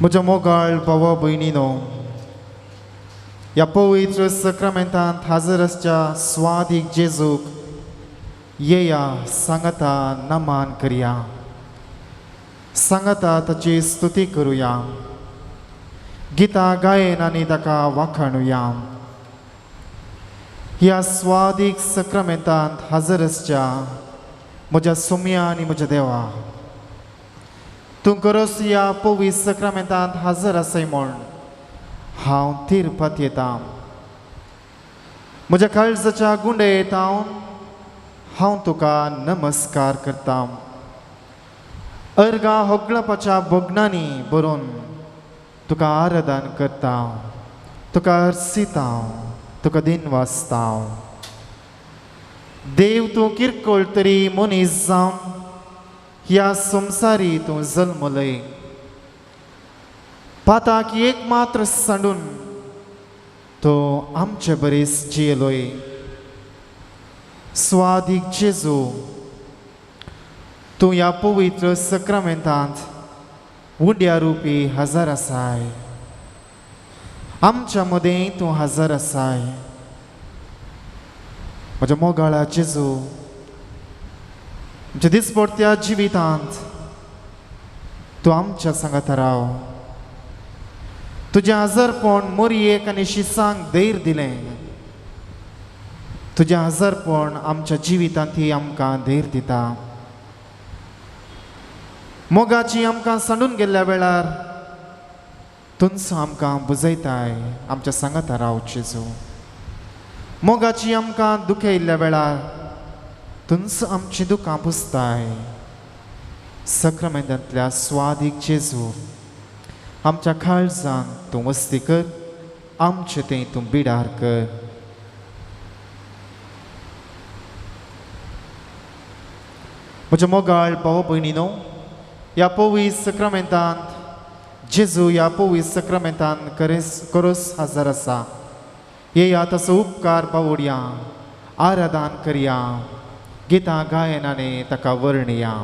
म्हज्या मोगाळ भावा भयणीनो, ह्या पवित्र सक्रमेंतांत हाजर आसच्या स्वादीक जेजूक येया सांगाता नमान करया, सांगाता ताची स्तुती करुया, गितां गायन आनी ताका वाखाणुया। ह्या स्वादीक सक्रमेंतांत हाजर आसच्या म्हज्या सोम्या आनी म्हज्या देवा, तूं करोस ह्या पवित्र सक्रमेंतांत हाजर आसाय म्हूण हांव तिरपत येता। म्हज्या काळजाच्या गुंडे हांव हांव तुका नमस्कार करता। अर्गां होगळपाच्या भोगणांनी बरोवन तुका आराधन करता, तुका अर्सिता, तुका दिन वाचता। देव तूं किरकोळ तरी मनीस जावन ह्या संवसारी तूं जल्मलय, पाताक एक मात्र सांडून तो आमचे बरेच जियेलोय। स्वादीक जेजू, तूं ह्या पवित्र सक्रमेंतांत उंड्या रुपी हजर आसाय, आमच्या मदें तूं हजर आसाय। म्हज्या मोगाळा जेजू, आमच्या दिसपडत्या जिवितांत तूं आमच्या सांगाता राव। तुजें हजरपण मोरयेक आनी शिसांक धैर्य दिलें, तुजें हजरपण आमच्या जिवितांत ही आमकां धैर्य दिता। मोगाची आमकां सांडून गेल्ल्या वेळार तुंच आमकां बुजयताय, आमच्या सांगाता राव जेजू। मोगाची आमकां दुखयल्ल्या वेळार तुंच आमची दुकां पुसताय। सक्रमेंतांतल्या स्वादीक जेजू, आमच्या काळजान तूं वस्ती कर, आमचें तें तूं बिडार कर। म्हज्या मोगाळ भाव भयणीनो, ह्या पवित्र सक्रमेंतांत जेजू ह्या पवित्र सक्रमेंतांत करोस हजर आसा। येया तसो उपकार पावोडया, आराधन करया, गितां गायनाने ताका वर्णया।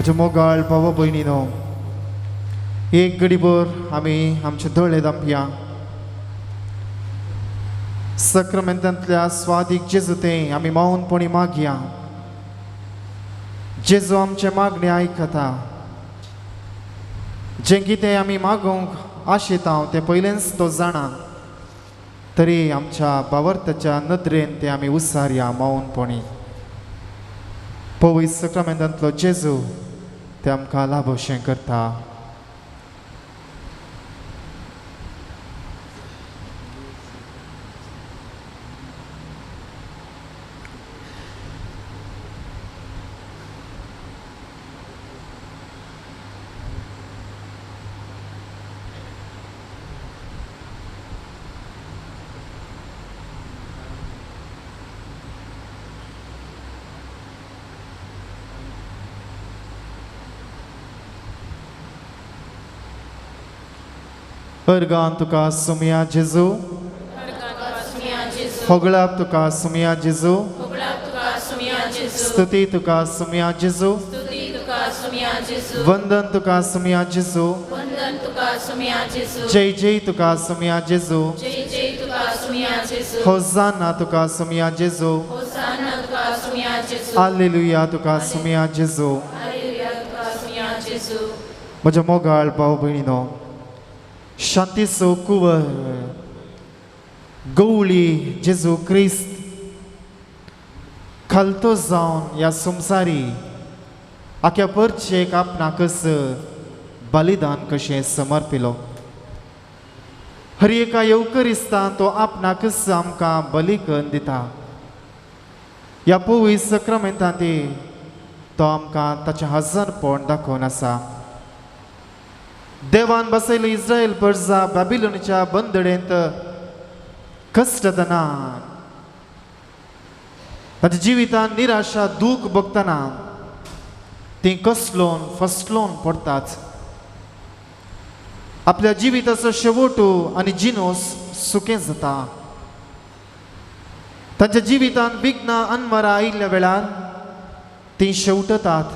म्हज्या मोगाळ भाव भयणीनो, एक घडीभर आमी आमचे दोळे धांपया. सक्रामेंतांतल्या स्वादीक जेजू तें आमी मौनपणी मागया. जेजू आमचे मागणें आयकता. जें कितें आमी मागूंक आशेता तें पयलेंच तो जाणा, तरी आमच्या भावार्थाच्या नदरेन तें आमी उसारया मौनपणी. पवित्र सक्रामेंतांतलो जेजू ते आमकां लाभशें करता. अर्गान तुका सुमया जेजू, होगळाप तुका सुमया जेजू, स्तुती तुका सुमया जेजू, वंदन तुका सुमया जेजू, जय जय तुका सुमया जेजू, होजाना तुका सुमया जेजू, हालेलुया तुका सुमया जेजू. म्हज्या मोगाळ भाव भयणीनो, शांतीचो कुंवर गवळी जेजू क्रिस्त खालतो जावन ह्या संवसारी आख्या परचेक आपणाकच बलिदान कशें समर्पिलो. हर एका येवकरिस्तान तो आपणाकच आमकां बली करून दिता. ह्या पवित्र सक्रामेंतांत तो आमकां ताचें हजरपण दाखोवन आसा. देवान बसयले इस्रायल प्रजा बाबिलोनाच्या बंदडेंत कश्टतना, ताच्या जिवितांत निराशा दूख भोगतना तीं कसलोन फसलोन पडटात. आपल्या जिविताचो शेवटू आनी जिनोस सुकें जाता. तांच्या जिवितांत विघ्नां अनमरा आयिल्ल्या वेळार तीं शेवटतात.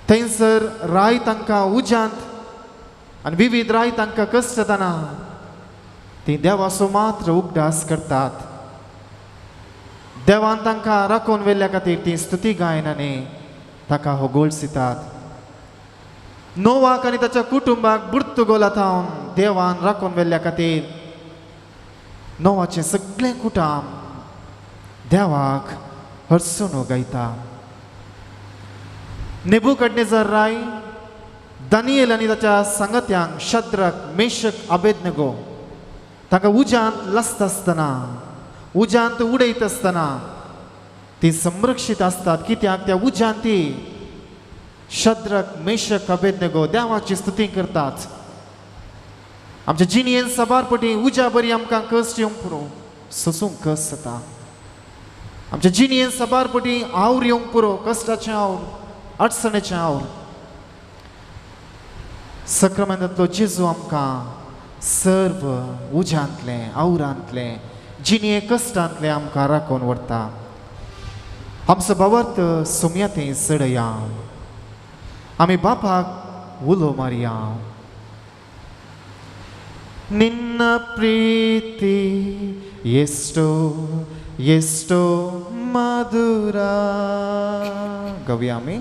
थंयसर राय तांकां उज्यांत आनी विविध राय तांकां कश्टतना तीं देवाचो मात्र उगडास करतात. देवान तांकां राखून व्हेल्ल्या खातीर तीं स्तुती गायन आनी ताका होगोळसितात. नोवाक आनी ताच्या कुटुंबाक बुर्तुगोला थावन देवान राखून व्हेल्ल्या खातीर नोवाचें सगळें कुटुंब देवाक हरसून गायता. नेबुकदनेझर राय दानियल आनी ताच्या सांगात्यांक शद्रक मेशक अबेदनगो तांकां उज्यांत लसता आसतना, उज्यांत उडयत आसतना ती संरक्षीत आसतात. कित्याक त्या उज्यांत ती शद्रक मेशक अबेदनगो देवाची स्तुती करतात. आमच्या जिणेन साबार पटी उज्या बरी आमकां कश्ट येवंक पुरो, सोसूंक कश्ट जाता. आमच्या जिणेन साबार पटी आवर येवंक पुरो, कश्टाचें आवर, अडचणेचें आवर. सक्रामेंतांतलो जेजू आमकां सर्व उज्यांतलें आवरांतलें जिणे कश्टांतलें आमकां राखून व्हरता. आमचो भावार्थ सुमया थंय चडया, आमी बापाक उलो मारया. निन्न प्रीती एस्टो एस्टो मधुरा गवया आमी.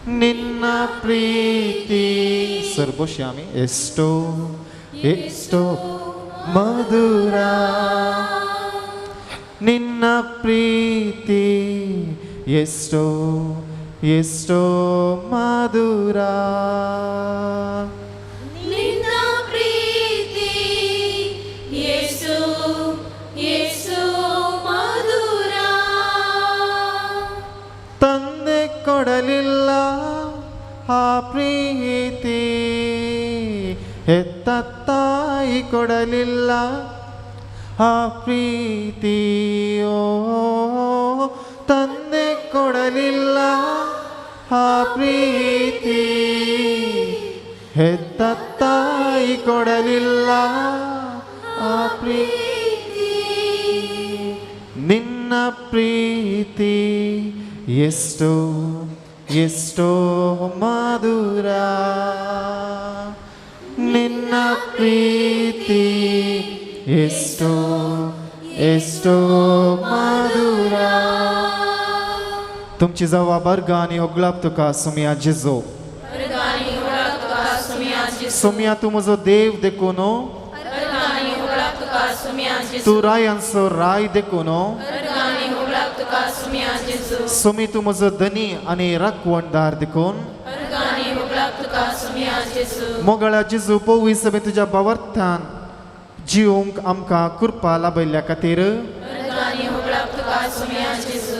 निन्न प्रीती सर्वशी आमी एस्टो एस्टो मधुरा. निन्न प्रीती एस्टो एस्टो मधुरा. निन्न प्रीती येसू येसू मधुरा. ತಂದೆ ಕೊಡಲಿಲ್ಲ ಆ ಪ್ರೀತಿ, ಹೆತ್ತ ತಾಯಿ ಕೊಡಲಿಲ್ಲ ಆ ಪ್ರೀತಿಯೋ, ತಂದೆ ಕೊಡಲಿಲ್ಲ ಆ ಪ್ರೀತಿ, ಹೆತ್ತ ತಾಯಿ ಕೊಡಲಿಲ್ಲ ಆ ಪ್ರೀತಿ. ನಿನ್ನ ಪ್ರೀತಿ ಎಷ್ಟೋ ಎಷ್ಟೋ ಮಧುರ ನಿನ್ನ ಪ್ರೀತಿ, ಎಷ್ಟೋ ಎಷ್ಟೋ ಮಧುರ. तुमची जबाब आनी होगळाप तुका सुमिया जेजू. अर्गां होगळाप तुका सुमिया जेजू. सुमिया तूं म्हजो देव देखून, अर्गां होगळाप तुका सुमिया जेजू. तूं रायांचो राय देखून, अर्गां होगळाप तुका सुमिया जेजू. सुमी तूं म्हजो धनी आनी राखवणदार देखून, अर्गां होगळाप तुका सुमिया जेजू. मोगाळ्या जेजू पवी सभे तुज्या बावर्थान जिवंक आमकां कृपा लाभयल्ल्या खातीर, अर्गां होगळाप तुका सुमिया जेजू.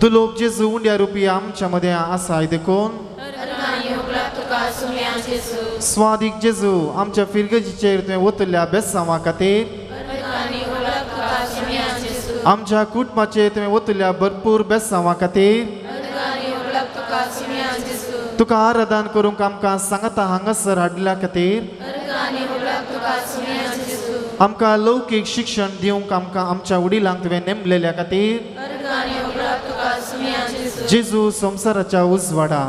दुलोब जेजू उंड्या रुपी आमच्या मदें आसाय देखून, अर्गां होगळाप तुका सुमिया जेजू. स्वादीक जेजू आमच्या फिरगजीचेर तुवें ओतल्या बेसांवा खातीर, अर्गां होगळाप तुका सुमिया जेजू. आमच्या कुटुंबाचेर तुवें ओतल्या भरपूर बेसांवा खातीर, अर्गां होगळाप तुका सुमिया जेजू. तुका आराधन करूंक आमकां सांगाता हांगासर हाडल्या खातीर, अर्गां होगळाप तुका सुमिया जेजू. आमकां लौकीक शिक्षण दिवंक आमकां आमच्या वडिलांक तुवें नेमलेल्या खातीर, अर्गां होगळाप तुका सुमिया जेजू. जेजू संवसाराच्या उजवाडा,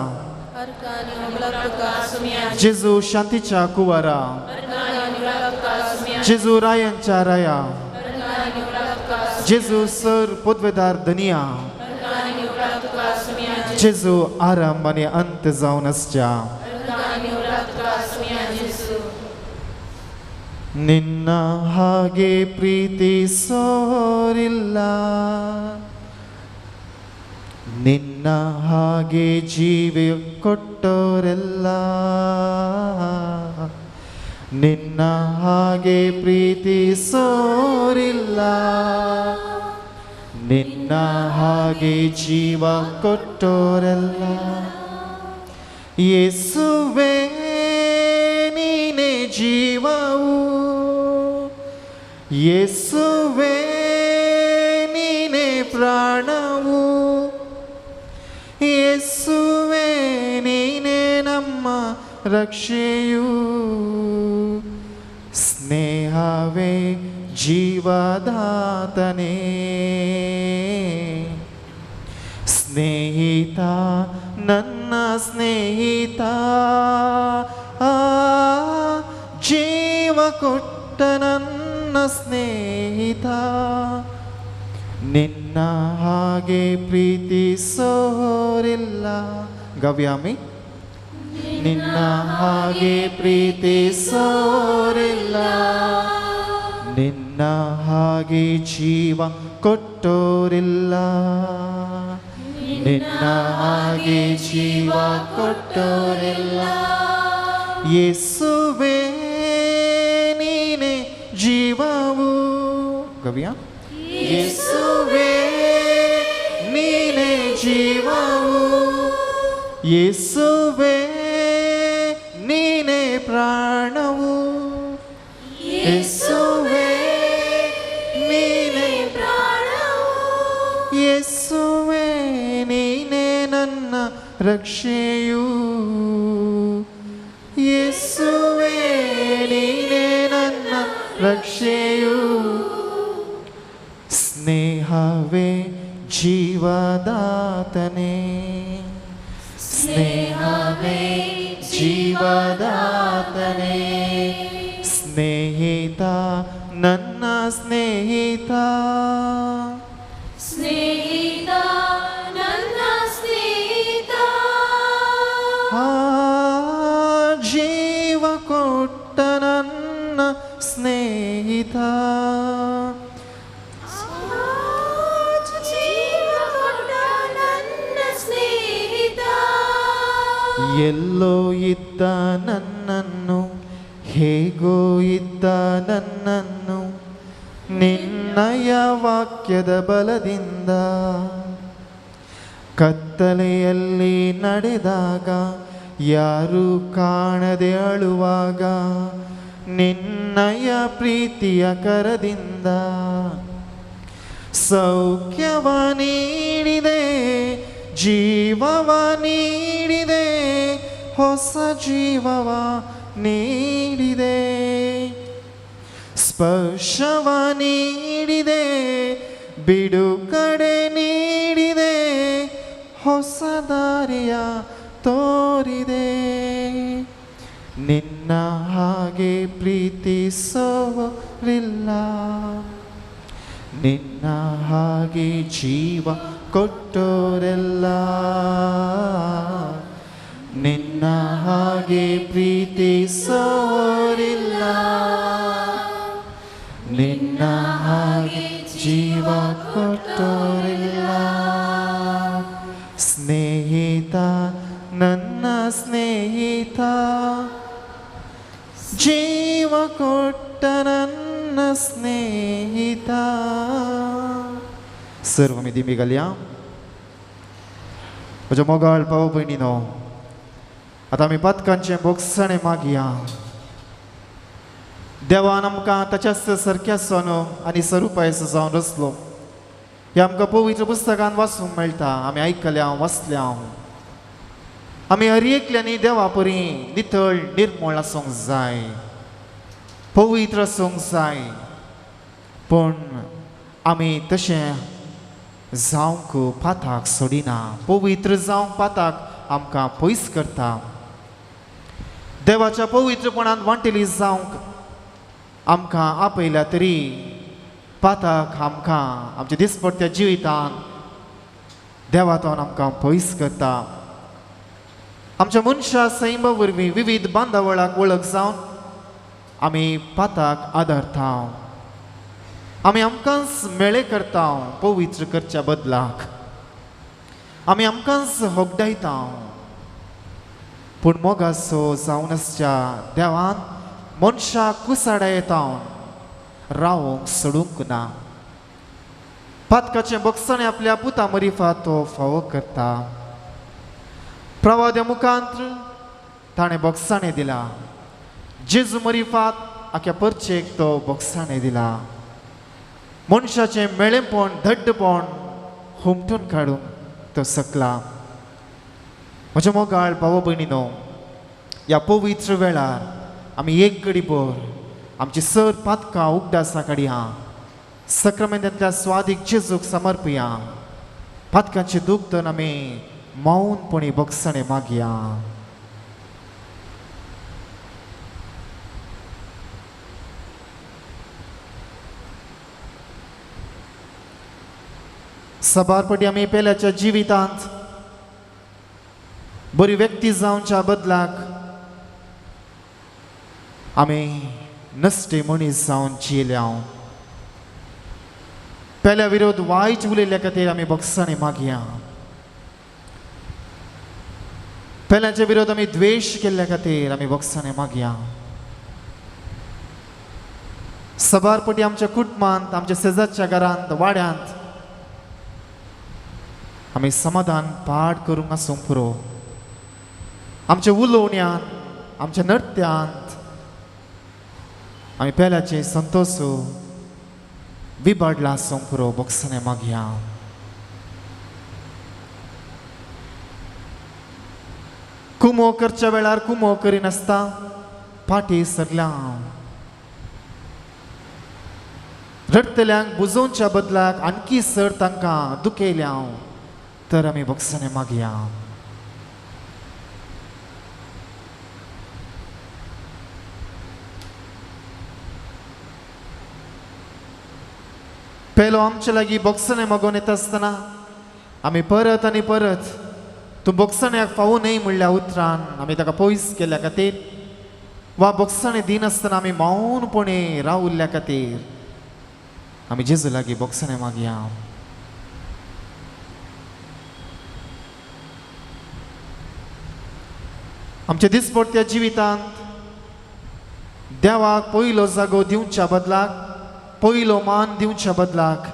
अर्गां होगळाप तुका सुमिया. जेजू शांतीच्या कुवारा, अर्गां होगळाप तुका सुमिया. जेजू रायांच्या राया, अर्गां होगळाप तुका. जेजू सर पदवेदार धनिया, अर्गां होगळाप तुका सुमिया. जेजू आरंभ आनी अंत जावन आसच्या. अर्गां होगळाप तुका सुमिया जेजू. ನಿನ್ನ ಹಾಗೆ ಪ್ರೀತಿಸೋರಿಲ್ಲ, ನಿನ್ನ ಹಾಗೆ ಜೀವ ಕೊಟ್ಟೋರೆಲ್ಲ, ನಿನ್ನ ಹಾಗೆ ಪ್ರೀತಿಸೋರಿಲ್ಲ, ನಿನ್ನ ಹಾಗೆ ಜೀವ ಕೊಟ್ಟೋರೆಲ್ಲ. ಯೇಸುವೇ ನೀನೇ ಜೀವವು, ಯೇಸುವೇ ನೀನೇ ಪ್ರಾಣವು, ಯೇಸುವೇ ನೀನೇ ನಮ್ಮ ರಕ್ಷೆಯು, ಸ್ನೇಹವೇ ಜೀವದಾತನೇ, ಸ್ನೇಹಿತ ನನ್ನ ಸ್ನೇಹಿತ, ಆ ಜೀವ ಕೊಟ್ಟ ನನ್ನ ಸ್ನೇಹಿತ, ನಿನ್ನ ಹಾಗೆ ಪ್ರೀತಿಸೋರಿಲ್ಲ. ಗವ್ಯಾಮಿ. ನಿನ್ನ ಹಾಗೆ ಪ್ರೀತಿಸೋರಿಲ್ಲ, ನಿನ್ನ ಹಾಗೆ ಜೀವ ಕೊಟ್ಟೋರಿಲ್ಲ, ನಿನ್ನ ಹಾಗೆ ಜೀವ ಕೊಟ್ಟೋರಿಲ್ಲ. ಯೇಸುವೇ ನೀನೇ ಜೀವವು. ಗವ್ಯ. ಯೇಸುವೇ ನೀನೇ ಜೀವವು, ಯೇಸುವೇ ನೀನೇ ಪ್ರಾಣವು, ಯೇಸುವೇ ನೀನೇ ಪ್ರಾಣವು, ಯೇಸುವೇ ನೀನೇ ನನ್ನ ರಕ್ಷೆಯು, ಯೇಸುವೇ ನೀನೇ ನನ್ನ ರಕ್ಷೆಯು, ಸ್ನೇಹವೇ ಜೀವದಾತನೇ, ಸ್ನೇಹವೇ ಜೀವದಾತನೇ, ಸ್ನೇಹಿತ ನನ್ನ ಸ್ನೇಹಿತ, ಸ್ನೇಹಿತ ನನ್ನ ಸ್ನೇಹಿತ, ಆ ಜೀವ ಕೊಟ್ಟ ನನ್ನ ಸ್ನೇಹಿತ, ಜೀವ ಕೊಟ್ಟ ನನ್ನ ಸ್ನೇಹಿತ, ಎಲ್ಲೋ ಇದ್ದ ನನ್ನನ್ನು ಹೇಗೋ ಇದ್ದ ನನ್ನನ್ನು ನಿನ್ನಯ ವಾಕ್ಯದ ಬಲದಿಂದ ಕತ್ತಲೆಯಲ್ಲಿ ನಡೆದಾಗ ಯಾರೂ ಕಾಣದೆ ಅಳುವಾಗ ನಿನ್ನಯ ಪ್ರೀತಿಯ ಕರದಿಂದ ಸೌಖ್ಯವ ನೀಡಿದೆ, ಜೀವವ ನೀಡಿದೆ, ಹೊಸ ಜೀವವ ನೀಡಿದೆ, ಸ್ಪರ್ಶವ ನೀಡಿದೆ, ಬಿಡುಗಡೆ ನೀಡಿದೆ, ಹೊಸ ದಾರಿಯ ತೋರಿದೆ. ನಿನ್ನ ಹಾಗೆ ಪ್ರೀತಿಸೋರಿಲ್ಲ, ನಿನ್ನ ಹಾಗೆ ಜೀವ ಕೊಟ್ಟೋರೆಲ್ಲ, ನಿನ್ನ ಹಾಗೆ ಪ್ರೀತಿಸೋರಿಲ್ಲ, ನಿನ್ನ ಹಾಗೆ ಜೀವ ಕೊಟ್ಟೋರಿಲ್ಲ. ಸ್ನೇಹಿತ ನನ್ನ ಸ್ನೇಹಿತ, ಜೀವ ಕೊಟ್ಟ ನನ್ನ ಸ್ನೇಹಿತ. सर्व आमी दिमी घालया. म्हज्या मोगाळ भाव भयणीनो, आतां आमी पातकांचें भोगसणें मागया. देवान आमकां ताच्याच सारक्याचो न्हू आनी स्वरुपायचो जावन रचलो. हें आमकां पवित्र पुस्तकान वाचूंक मेळटा. आमी आयकल्या, वाचल्या. आमी हर एकल्यांनी देवा परी नितळ निर्मळ आसूंक जाय, पवित्र आसूंक जाय. पूण आमी तशें जावंक पाताक सोडिना. पवित्र जावंक पाताक आमकां पयस करता. देवाच्या पवित्रपणान वांटेली जावंक आमकां आपयल्या तरी पाताक आमकां आमच्या दिसपट्ट्या जिवितान देवातून आमकां पयस करता. आमच्या मनशा सैमा वरवीं विविध बांदावळाक वळख जावन आमी पाताक आदारता. आमी आमकांच मेळे करता पवित्र करच्या बदलाक. आमी आमकांच होगडायता. पूण मोगाचो जावन आसच्या देवान मनशाक कुसाडा येता रावंक सोडूंक ना. पातकाचें बगसणें आपल्या पुता मरिफा तो फावो करता. प्रवाद्या मुखांत ताणें बगसाणें दिला. जेजू मरिफात आख्या परचेक तो बगसाणें दिला. मनशाचें मेळेपण धड्डपण हुमटून काडूंक तो सकला. म्हज्या मोगाळ भाव भयणीनो, ह्या पवित्र वेळार आमी एक घडी भर आमची सर पातकां उगडासां काडया. सक्रामेंतांतल्या स्वादीक जेजूक समर्पया. पातकांचें दुखदन आमी मौनपणी बगसणें मागया. सबार पटी आमी पेल्याच्या जिवितांत बरी व्यक्ती जावच्या बदलाक आमी नश्टे मनीस जावन जियेल्या. पेल्या विरोध वायट उलयल्ल्या खातीर आमी बगसणें मागया. पेल्याच्या विरोध आमी द्वेश केल्ल्या खातीर आमी बगसणें मागया. सबार पटी आमच्या कुटुंबांत, आमच्या शेजारच्या घरांत, वाड्यांत आमी समाधान पाड करूंक आसूंक पुरो. आमच्या उलोवण्यांत, आमच्या नृत्यांत आमी पेल्याचे संतोश विबाडला आसूंक पुरो. बगसणें मागया. कुमो करच्या वेळार कुमो करिनासता फाटीं सरल्या. रडटल्यांक बुजोवच्या बदलाक आणखी सर तांकां दुखयल्या तर आमी बगसणें मागया. पेलो आमचे लागीं बगसणें मागून येता आसतना आमी परत आनी परत तूं बगसण्याक फावो न्हय म्हणल्या उतरान आमी ताका पयस केल्ल्या खातीर वा बगसणें दिनासतना आमी मौनपणे रावल्ल्या खातीर आमी जेजू लागीं बगसणें मागया. आमच्या दिसपट्ट्या जिवितांत देवाक पयलो जागो दिवच्या बदलाक, पयलो मान दिवच्या बदलाक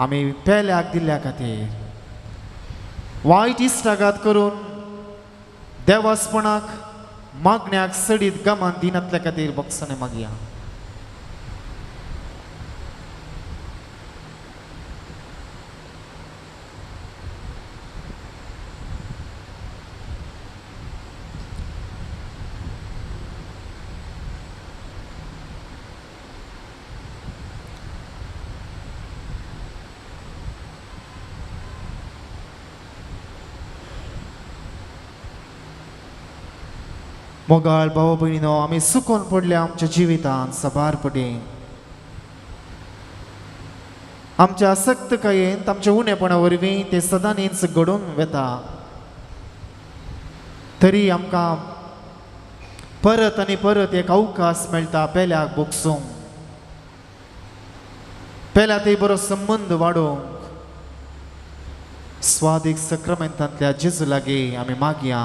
आमी पेल्याक दिल्ल्या खातीर वायट इश्टागात करून देवासपणाक मागण्याक सडीत गमान दिनातल्या खातीर बगसणें मागया. मोगाळ भाव भयणीनो, आमी सुकोन पडल्या आमच्या जिवितांत साबार पटी. आमच्या आसक्तकायेन, आमच्या उणेपणा वरवीं ते सदांच घडून वता. तरी आमकां परत आनी परत एक अवकाश मेळटा पेल्याक बोगसूंक, पेल्या ते बरो संबंद वाडोवंक. स्वादीक सक्रामेंतांतल्या जेजू लागीं आमी मागया,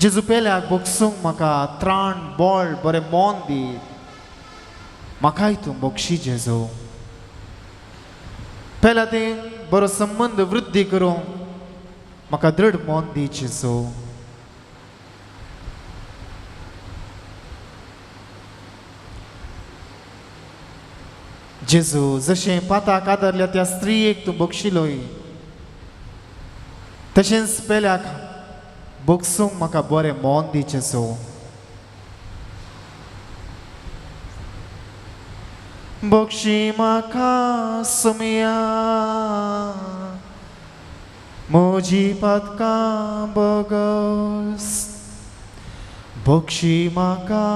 जेजू पेल्याक बोगसूंक म्हाका त्राण, बळ, बरें मन दी. म्हाकाय तूं बोगशी जेजू. पेल्या ते बरो संबंद वृद्धी करूंक म्हाका दृढ मन दी जेजू. जेजू, जशें पाताक आदारल्या त्या स्त्रियेक तूं बक्षिलोय, तशेंच पेल्याक बक्षूंक म्हाका बरें मन दी जेजू. बक्षी म्हाका सुमया, म्हजी पातकां बोगस. बक्षी म्हाका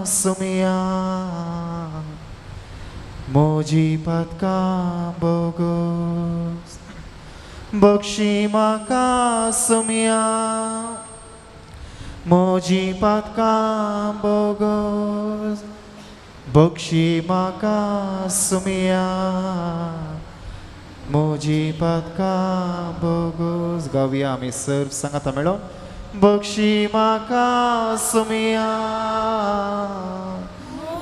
सुमया, म्हजी पातकां बोगस. बक्षी म्हाका सुमया, म्हजी पातकां बोगस. बक्षी म्हाका सुमया, म्हजी पातकां बोगस. गावया आमी सर्व सांगाता मेळोन. बक्षी म्हाका सुमया,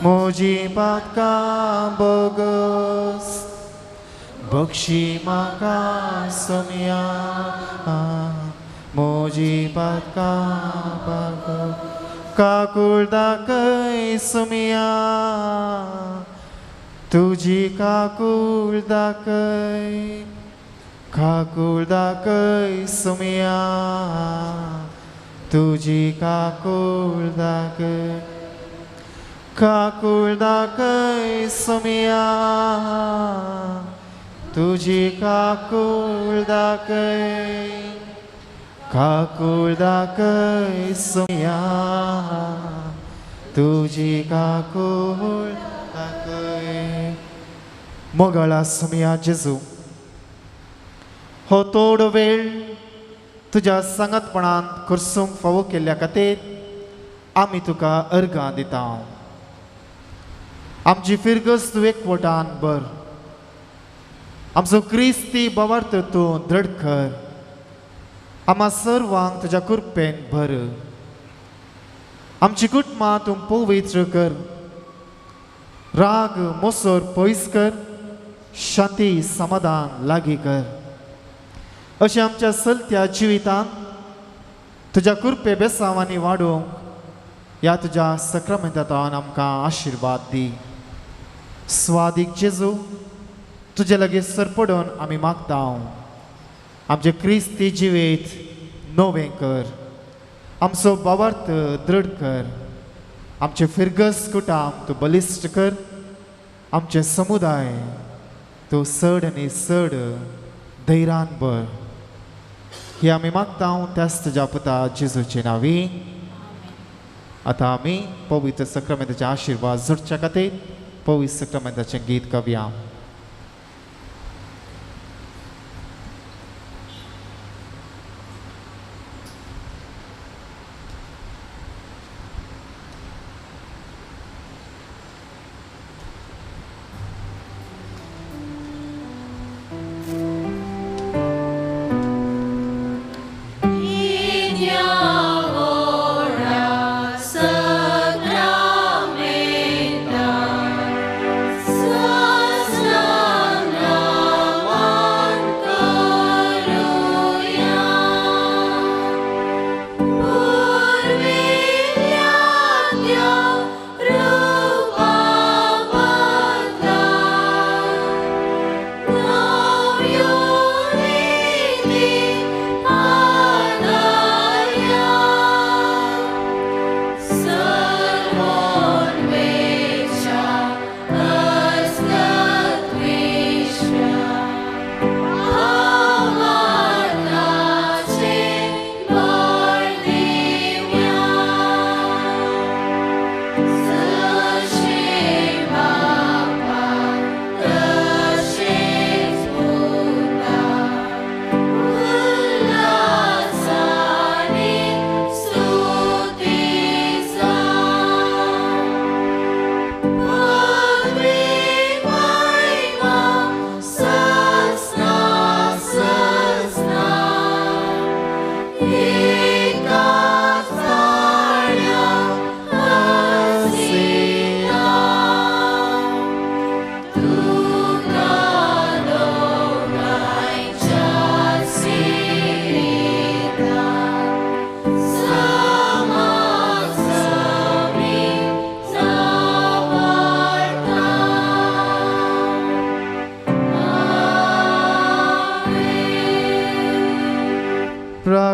म्हजी पातकां बोगस. बक्षी म्हाका सुमया, म्हजी पातकां बोगस. काकूळ दाखय सुमया, तुजी काकूळ दाखय. काकूळ दाखय सुमया, तुजी काकूळ दाखय. काकूळ दाखय सुमया, तुजी काकूळ दाखय. काकूळ दाखय सुमया, तुजी काकूळ दाखय. मोगाळा सुमया जेजू, हो थोडो वेळ तुज्या सांगातपणान खर्चूंक फावो केल्ल्या खातीर आमी तुका अर्गां दिता. आमची फिरगज तूं एकवटान बर, आमचो क्रिस्ती भावार्थ तूं दृढ कर. आमा सर्वांक तुज्या कृपेन भर. आमची कुटुंबां तूं पवित्र कर. राग मोसोर पयस कर, शांती समाधान लागीं कर. अशें आमच्या चलत्या जिवितांत तुज्या कृपे बेसांवांनी वाडोवंक ह्या तुज्या सक्रामेंतान आमकां आशिर्वाद दी. स्वादीक जेजू, तुजे लागीं सरपडून आमी मागता, आमचें क्रिस्ती जिवीत नवें कर, आमचो भावार्थ दृढ कर, आमचें फिरगस कुटाम तूं बलिश्ट कर, आमचें समुदाय तूं चड आनी चड धैर्यान भर. ही आमी मागता त्याच तुज्या पुता जेजूचे नांवी. आतां आमी पवित्र सक्रामेंताचे आशिर्वाद जोडच्या खातीर पवित्र सक्रामेंताचें गीत गावया. Yeah.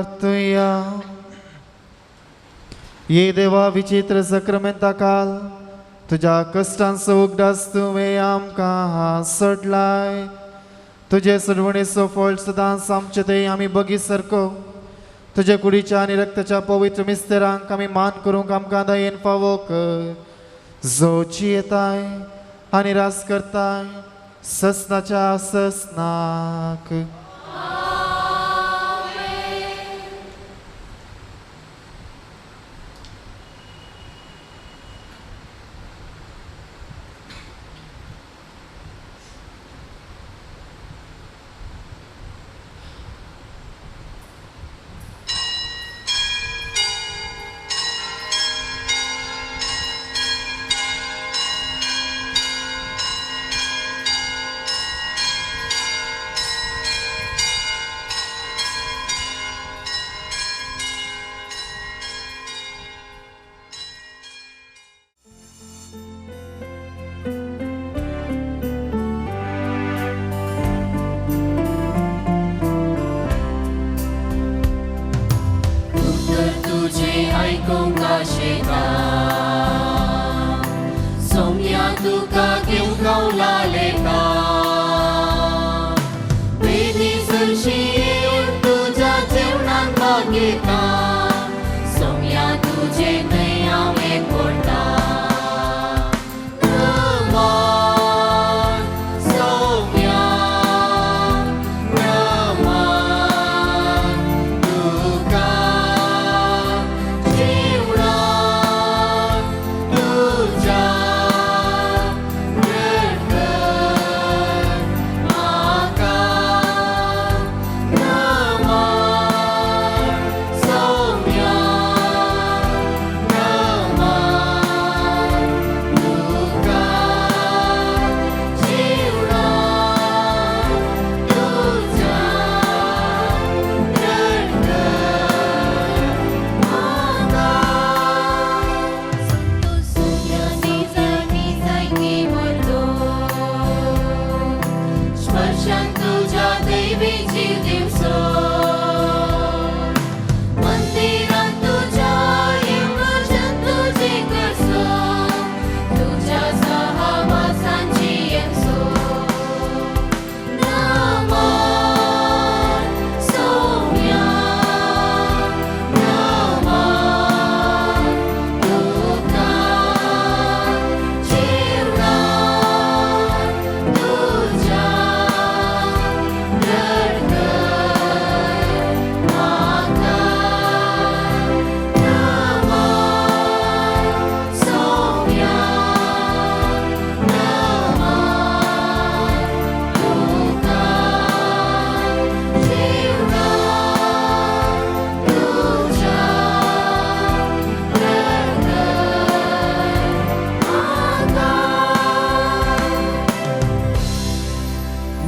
प्रार्थुया. ये देवा विचित्र सक्रमेंता काल तुज्या कश्टांचो उगडास तुवें आमकां सोडलाय. तुजे सोडवणेचो फळ सदांच आमचे थंय आमी बगी सारको तुजे कुडीच्या आनी रक्ताच्या पवित्र मिस्तेरांक आमी मान करूंक आमकां दयेन फावो कर, जो जियेताय आनी रास करताय ससनाच्या ससनाक.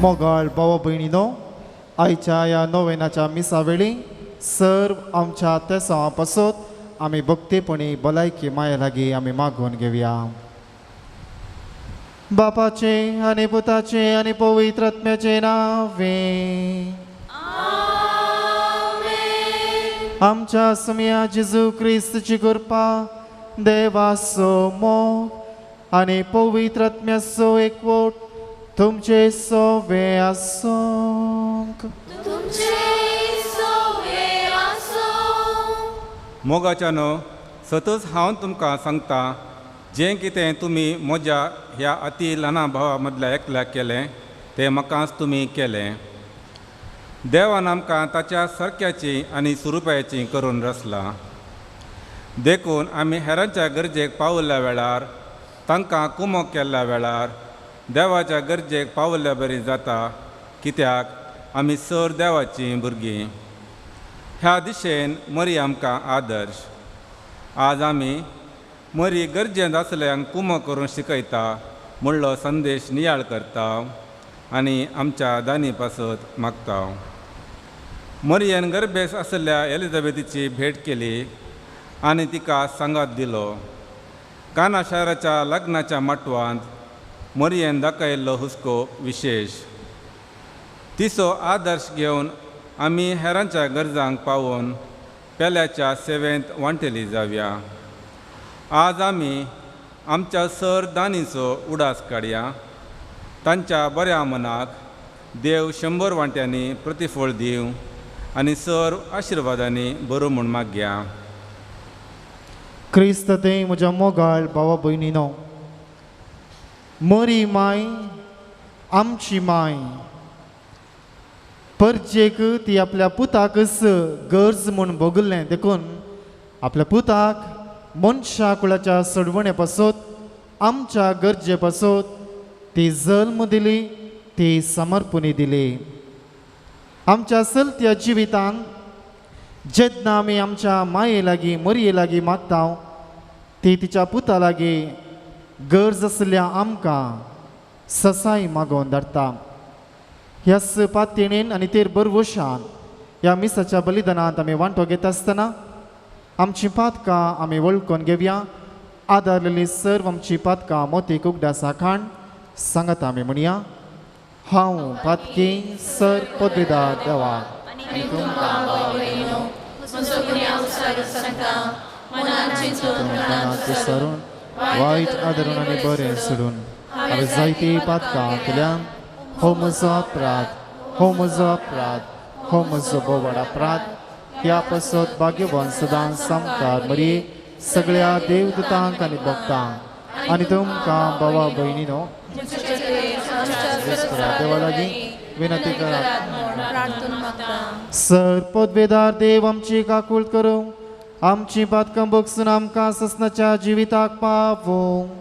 मोगाळ भावा भयणीनो, आयच्या ह्या नोवेनाच्या मिसा वेळी सर्व आमच्या तेसांवा पासत आमी भक्तीपणी भलायकी माये लागीं आमी मागून घेवया. बापाचे आनी पुताचे आनी पवित्र आत्म्याचे नांवे आमच्या सुमया जेजू क्रिस्तची कृपा, देवाचो मोग आनी पवित्र आत्म्याचो एकवट तुमचे सोवे आसूंक. मोगाच्यानो, सतच हांव तुमकां सांगता, जें कितें तुमी म्हज्या ह्या अती ल्हाना भावा मदल्या एकल्याक केलें तें म्हाकाच तुमी केलें. देवान आमकां ताच्या सारक्याची आनी सुरुपायाची करून रचलां, देखून आमी हेरांच्या गरजेक पावल्ल्या वेळार, तांकां कुमोक केल्ल्या वेळार देवाच्या गरजेक पावल्ल्या बरी जाता, कित्याक आमी सर देवाचीं भुरगीं. ह्या दिशेन मरी आमकां आदर्श. आज आमी मरी गरजेंत आसल्यांक कुमो करून शिकयता म्हणलो संदेश नियाळ करता आनी आमच्या दानी पासत मागता. मरियन गर्भेस आसल्या एलिझाबेथीची भेट केली आनी तिका सांगात दिलो. काना शाराच्या लग्नाच्या माटवांत मरियन दाखयल्लो हुस्को विशेश. तिचो आदर्श घेवन आमी हेरांच्या गरजांक पावोवन पेल्याच्या सेवेंत वांटेली जावया. आज आमी आमच्या सर दानीचो उडास काडया. तांच्या बऱ्या मनाक देव 100 वांट्यांनी प्रतिफळ दिवं आनी सर आशिर्वादांनी बरो म्हूण मागया. क्रिस्त ते म्हज्या मोगाळ भावा भयणीनो, मरी माय आमची माय परजेक ती आपल्या पुताकच गरज म्हूण भोगल्लें देखून आपल्या पुताक मनशा कुळाच्या सोडवणे पासत आमच्या गरजे पासत ती जल्म दिली, ती समर्पणी दिली. आमच्या चलत्या जिवितान जेन्ना आमी आमच्या माये लागीं मरये लागीं मागता ती तिच्या पुता लागीं गरज आसल्या आमकां ससाय मागोवन धाडटा. ह्याच पातयेन आनी तेर बरवशान ह्या मिसाच्या बलिदानांत आमी वांटो घेता आसतना आमची पातकां आमी वळखून घेवया. आदारलेली सर्व आमची पातकां मोतीक उगडासा खाण सांगता आमी म्हणया, हांव पातकी सर पदवेदार देवा आनी तुमकां भाव भयणीनो म्हजो गुन्यांव सांगता, मनान चिंतून मनांत सारून वायट आदरून आनी बरें सोडून हांवें जायतीं पातकां केल्यान. हो म्हजो अपराध, हो म्हजो अपराध, हो म्हजो भोव व्हड अपराध. ह्या पासत भाग्यवान सदां सामकार मरी सगळ्या देवदूतांक आनी भक्तांक आनी तुमकां भावा भयणीनो देवा लागीं विनंती करात. सर पदवेदार देव आमची काकूळ करूं, आमची पातकां बगसून आमकां ससनाच्या जिविताक पावोवं.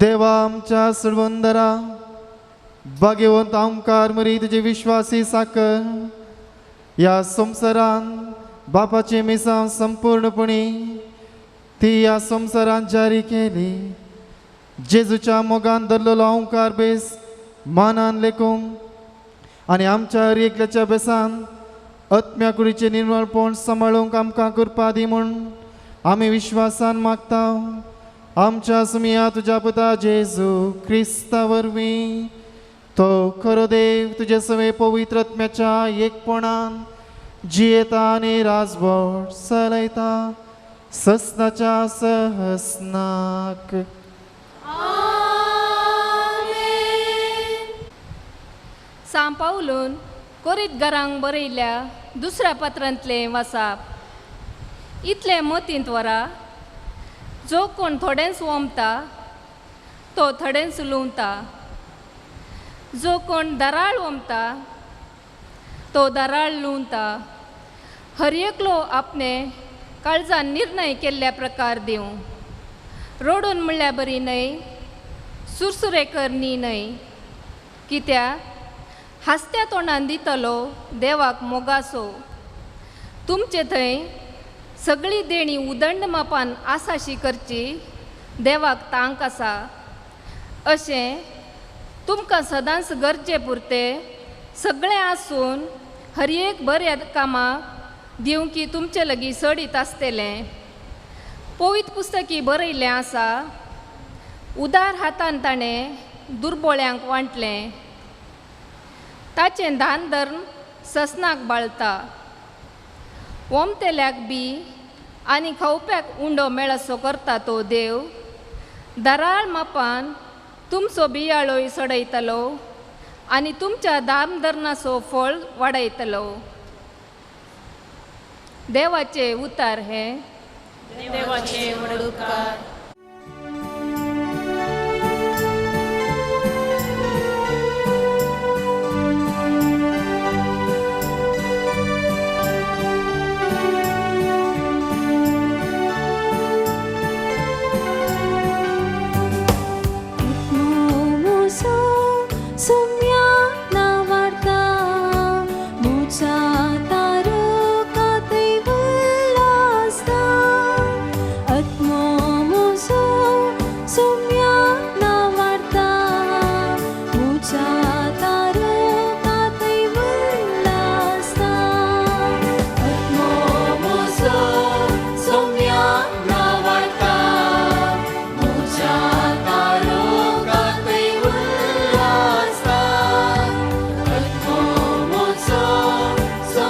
देवा आमच्या सोडवंदरा, भाग्यवंत आमकार मरी तुजे विश्वासी साकर ह्या संवसारान बापाचें मिसांव संपूर्णपणी ती ह्या संवसारान जारी केली. जेजूच्या मोगान धरलेलो ओंकार बेस मानान लेखूंक आनी आमच्या हर एकल्याच्या बेसान आत्म्या कुडीचें निर्मळपण सांबाळूंक आमकां कृपा दी म्हूण आमी विश्वासान मागता. आमच्या सुमिया तुज्या पुता जेजू क्रिस्ता वरवीं तो खरो देव तुजे सवे पवित्र आत्म्याच्या एकपणान जियेता आनी राजवट चलयता ससनाच्या सहस्नाक. सां पावलून कोरीतघरांक बरयल्या दुसऱ्या पत्रांतलें वासाप. इतलें मतींत वरा, जो कोण थोडेंच वोमता तो थोडेंच लुंवता, जो कोण दराळ वोमता तो दराळ लुंवता. हर एकलो आपणे काळजान निर्णय केल्ल्या प्रकार दिवं, रडून म्हणल्यार बरी न्हय, सुरसुरे करणी न्हय, कित्याक हांसत्या तोंडान दितलो देवाक मोगासो. तुमचे थंय सगळी देणी उदंड मापान आसाशी करची देवाक तांक आसा. अशें तुमकां सदांच गरजे पुरते सगळें आसून हर एक बऱ्या कामाक दिवंकी तुमचे लागीं सडीत आसतलें. पवित्र पुस्तकी बरयल्लें आसा, उदार हातान ताणें दुर्बोळ्यांक वांटलें, ताचें दान धर्म ससनाक बाळता. ओमतेल्याक बी आनी खावप्याक उंडो मेळसो करता तो देव दराळ मापान तुमचो बियाळोय सडयतलो आनी तुमच्या दामधरणाचो फळ वाडयतलो. देवाचे उतार हे. देवाचे व्हड उपकार. So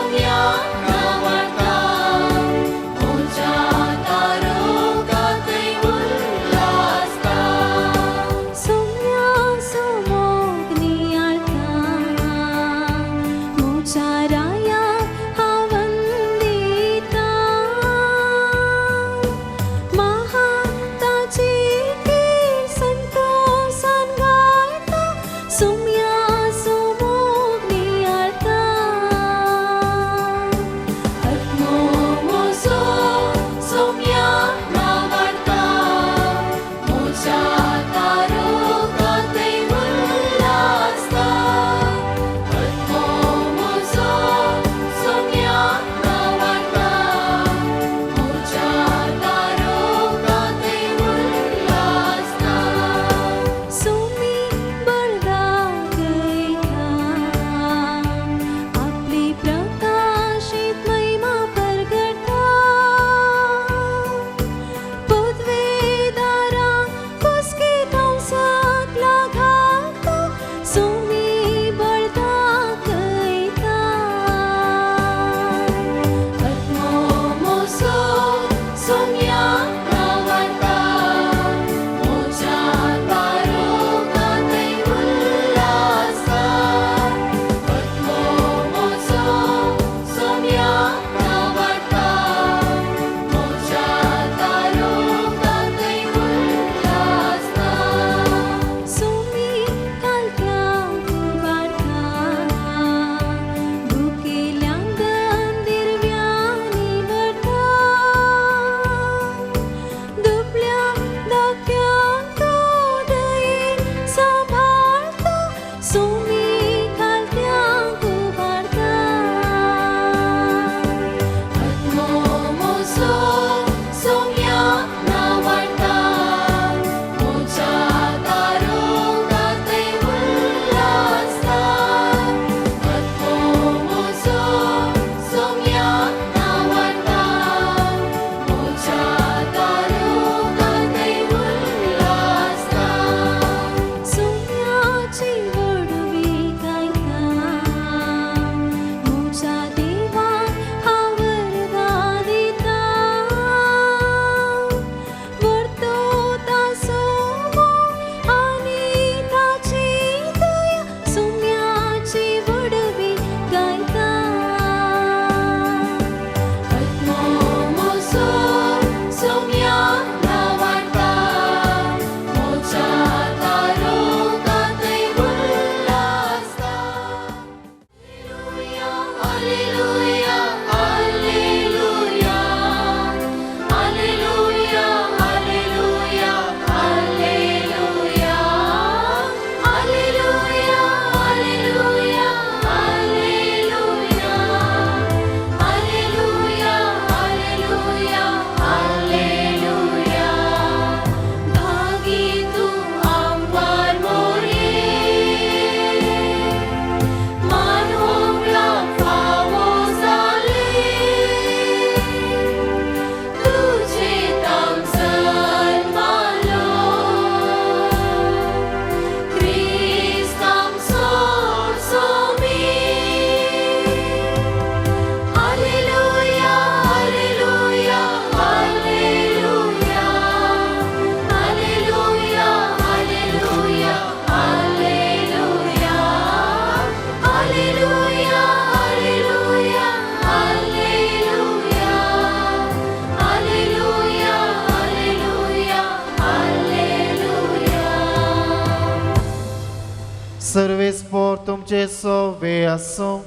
सर्वेस्पोर तुमचे सोवे आसूं.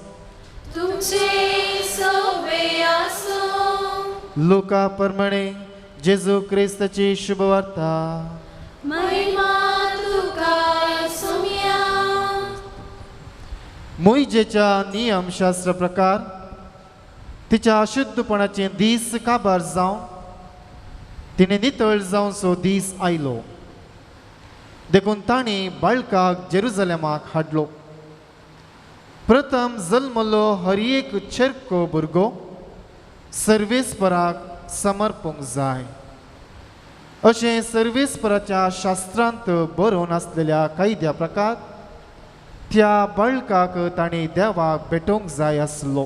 तुमचे सोवे आसूं. लुका प्रमाणे जेजू क्रिस्ताची शुभवार्ता. महिमा तुका सोम्या. मोहिजेच्या नियमशास्त्र प्रकार तिच्या अशुद्धपणाचे दीस काबार जावन तिणें नितळ जावचो दीस आयलो. देखून तांणी बाळकाक जेरुजलेमाक हाडलो. प्रथम जल्मलो हर एक चेरको भुरगो सर्वेस्पराक समर्पूंक जाय अशें सर्वेस्पराच्या शास्त्रांत बरोवन आसलेल्या कायद्या प्रकार त्या बाळकाक तांणी देवाक भेटोवंक जाय आसलो.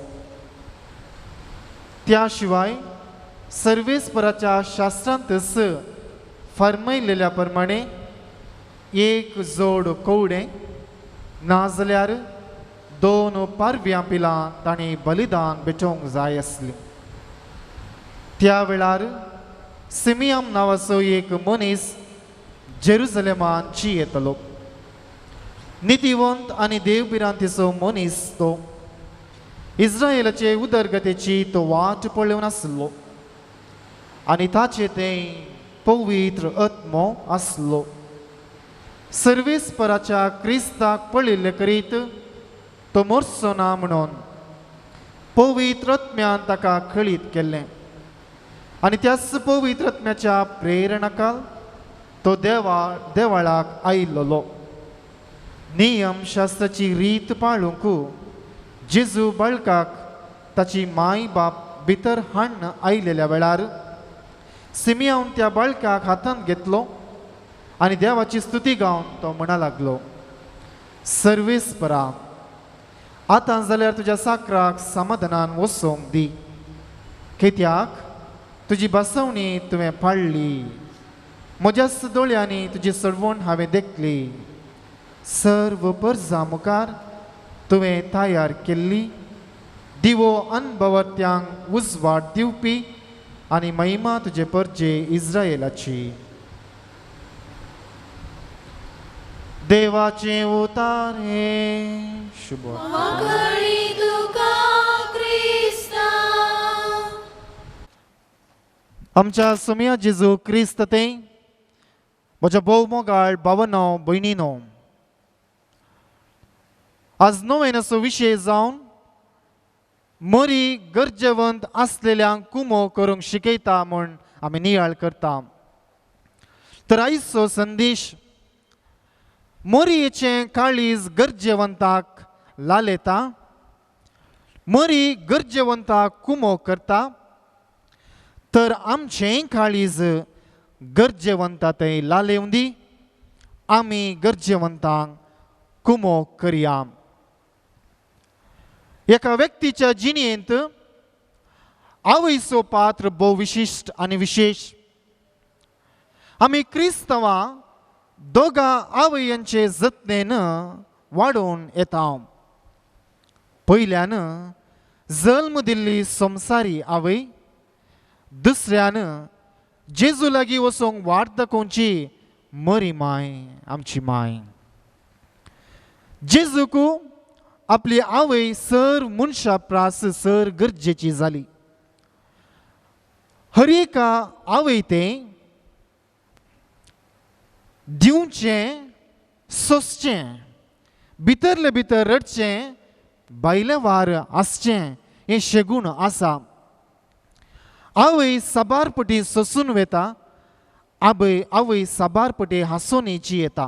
त्या शिवाय सर्वेस्पराच्या शास्त्रांतच फर्मयलेल्या प्रमाणे एक जोड कवडें नाजाल्यार दोन पारव्यां पिलां तांणी बलिदान भेटोवंक जाय आसलीं. त्या वेळार सिमियम नांवाचो एक मनीस जेरुजलेमान येतलो. नितीवंत आनी देवभिरांतीचो मनीस तो. इस्रायलाचे उदरगतेची तो वाट पळोवन आसलो आनी ताचे तें पवित्र आत्मो आसलो. सर्वेस्पराच्या क्रिस्ताक पळिल्ले करीत तो मोरचो ना म्हणून पवित्र आत्म्यान ताका खळीत केल्लें आनी त्याच पवित्र आत्म्याच्या प्रेरणाकाल तो देवाळाक आयिल्लो. नियमशास्त्राची रीत पाळूंक जेजू बाळकाक ताची माय बाप भितर हाडून आयिल्ल्या वेळार सिमियान त्या बाळकाक हातांत घेतलो आनी देवाची स्तुती गावन तो म्हणा लागलो, सर्वेस्परा आतां जाल्यार तुज्या साकराक समाधानान वसोवंक दी, कित्याक तुजी बसवणी तुवें पाळ्ळी. म्हज्याच दोळ्यांनी तुजी सडवण हांवें देखली. सर्व परजा मुखार तुवें तयार केल्ली दिवो अनभवत्यांक उजवाड दिवपी आनी महिमा तुजे परजे इस्रायलाची. देवाचें उतार हें शुभ. आमच्या सोम्या जेजू क्रिस्त ते म्हज्या भोव मोगाळ भावनो भयणीनो, आज नवेन असो विशय जावन मरी गरजेवंत आसलेल्यांक कुमो करूंक शिकयता म्हूण आमी नियाळ करता. तर आयचो संदेश मरयेचें काळीज गरजेवंताक लालेता, मरी गरजेवंताक कुमो करता, तर आमचें काळीज गरजेवंता थंय लालेवं दी, आमी गरजेवंतांक कुमो करया. एका व्यक्तीच्या जिणेंत आवयचो पात्र भोव विशिश्ट आनी विशेश. आमी क्रिस्तवां दोगां आवयांचे जतनेन वाडोवन येता. पयल्यान जल्म दिल्ली संवसारी आवय, दुसऱ्यान जेजू लागीं वचूंक वाट दाखोवची मरी माय, आमची माय. जेजूक आपली आवय सर मनशा प्रास सर गरजेची जाली. हर एका आवय तें दिवचें, सोसचें, भितरले भितर रडचें, भायले वार आसचें हें शेगूण आसा. आवय साबार पटी सोसून वेता, आवय साबार पटी हांसून येता.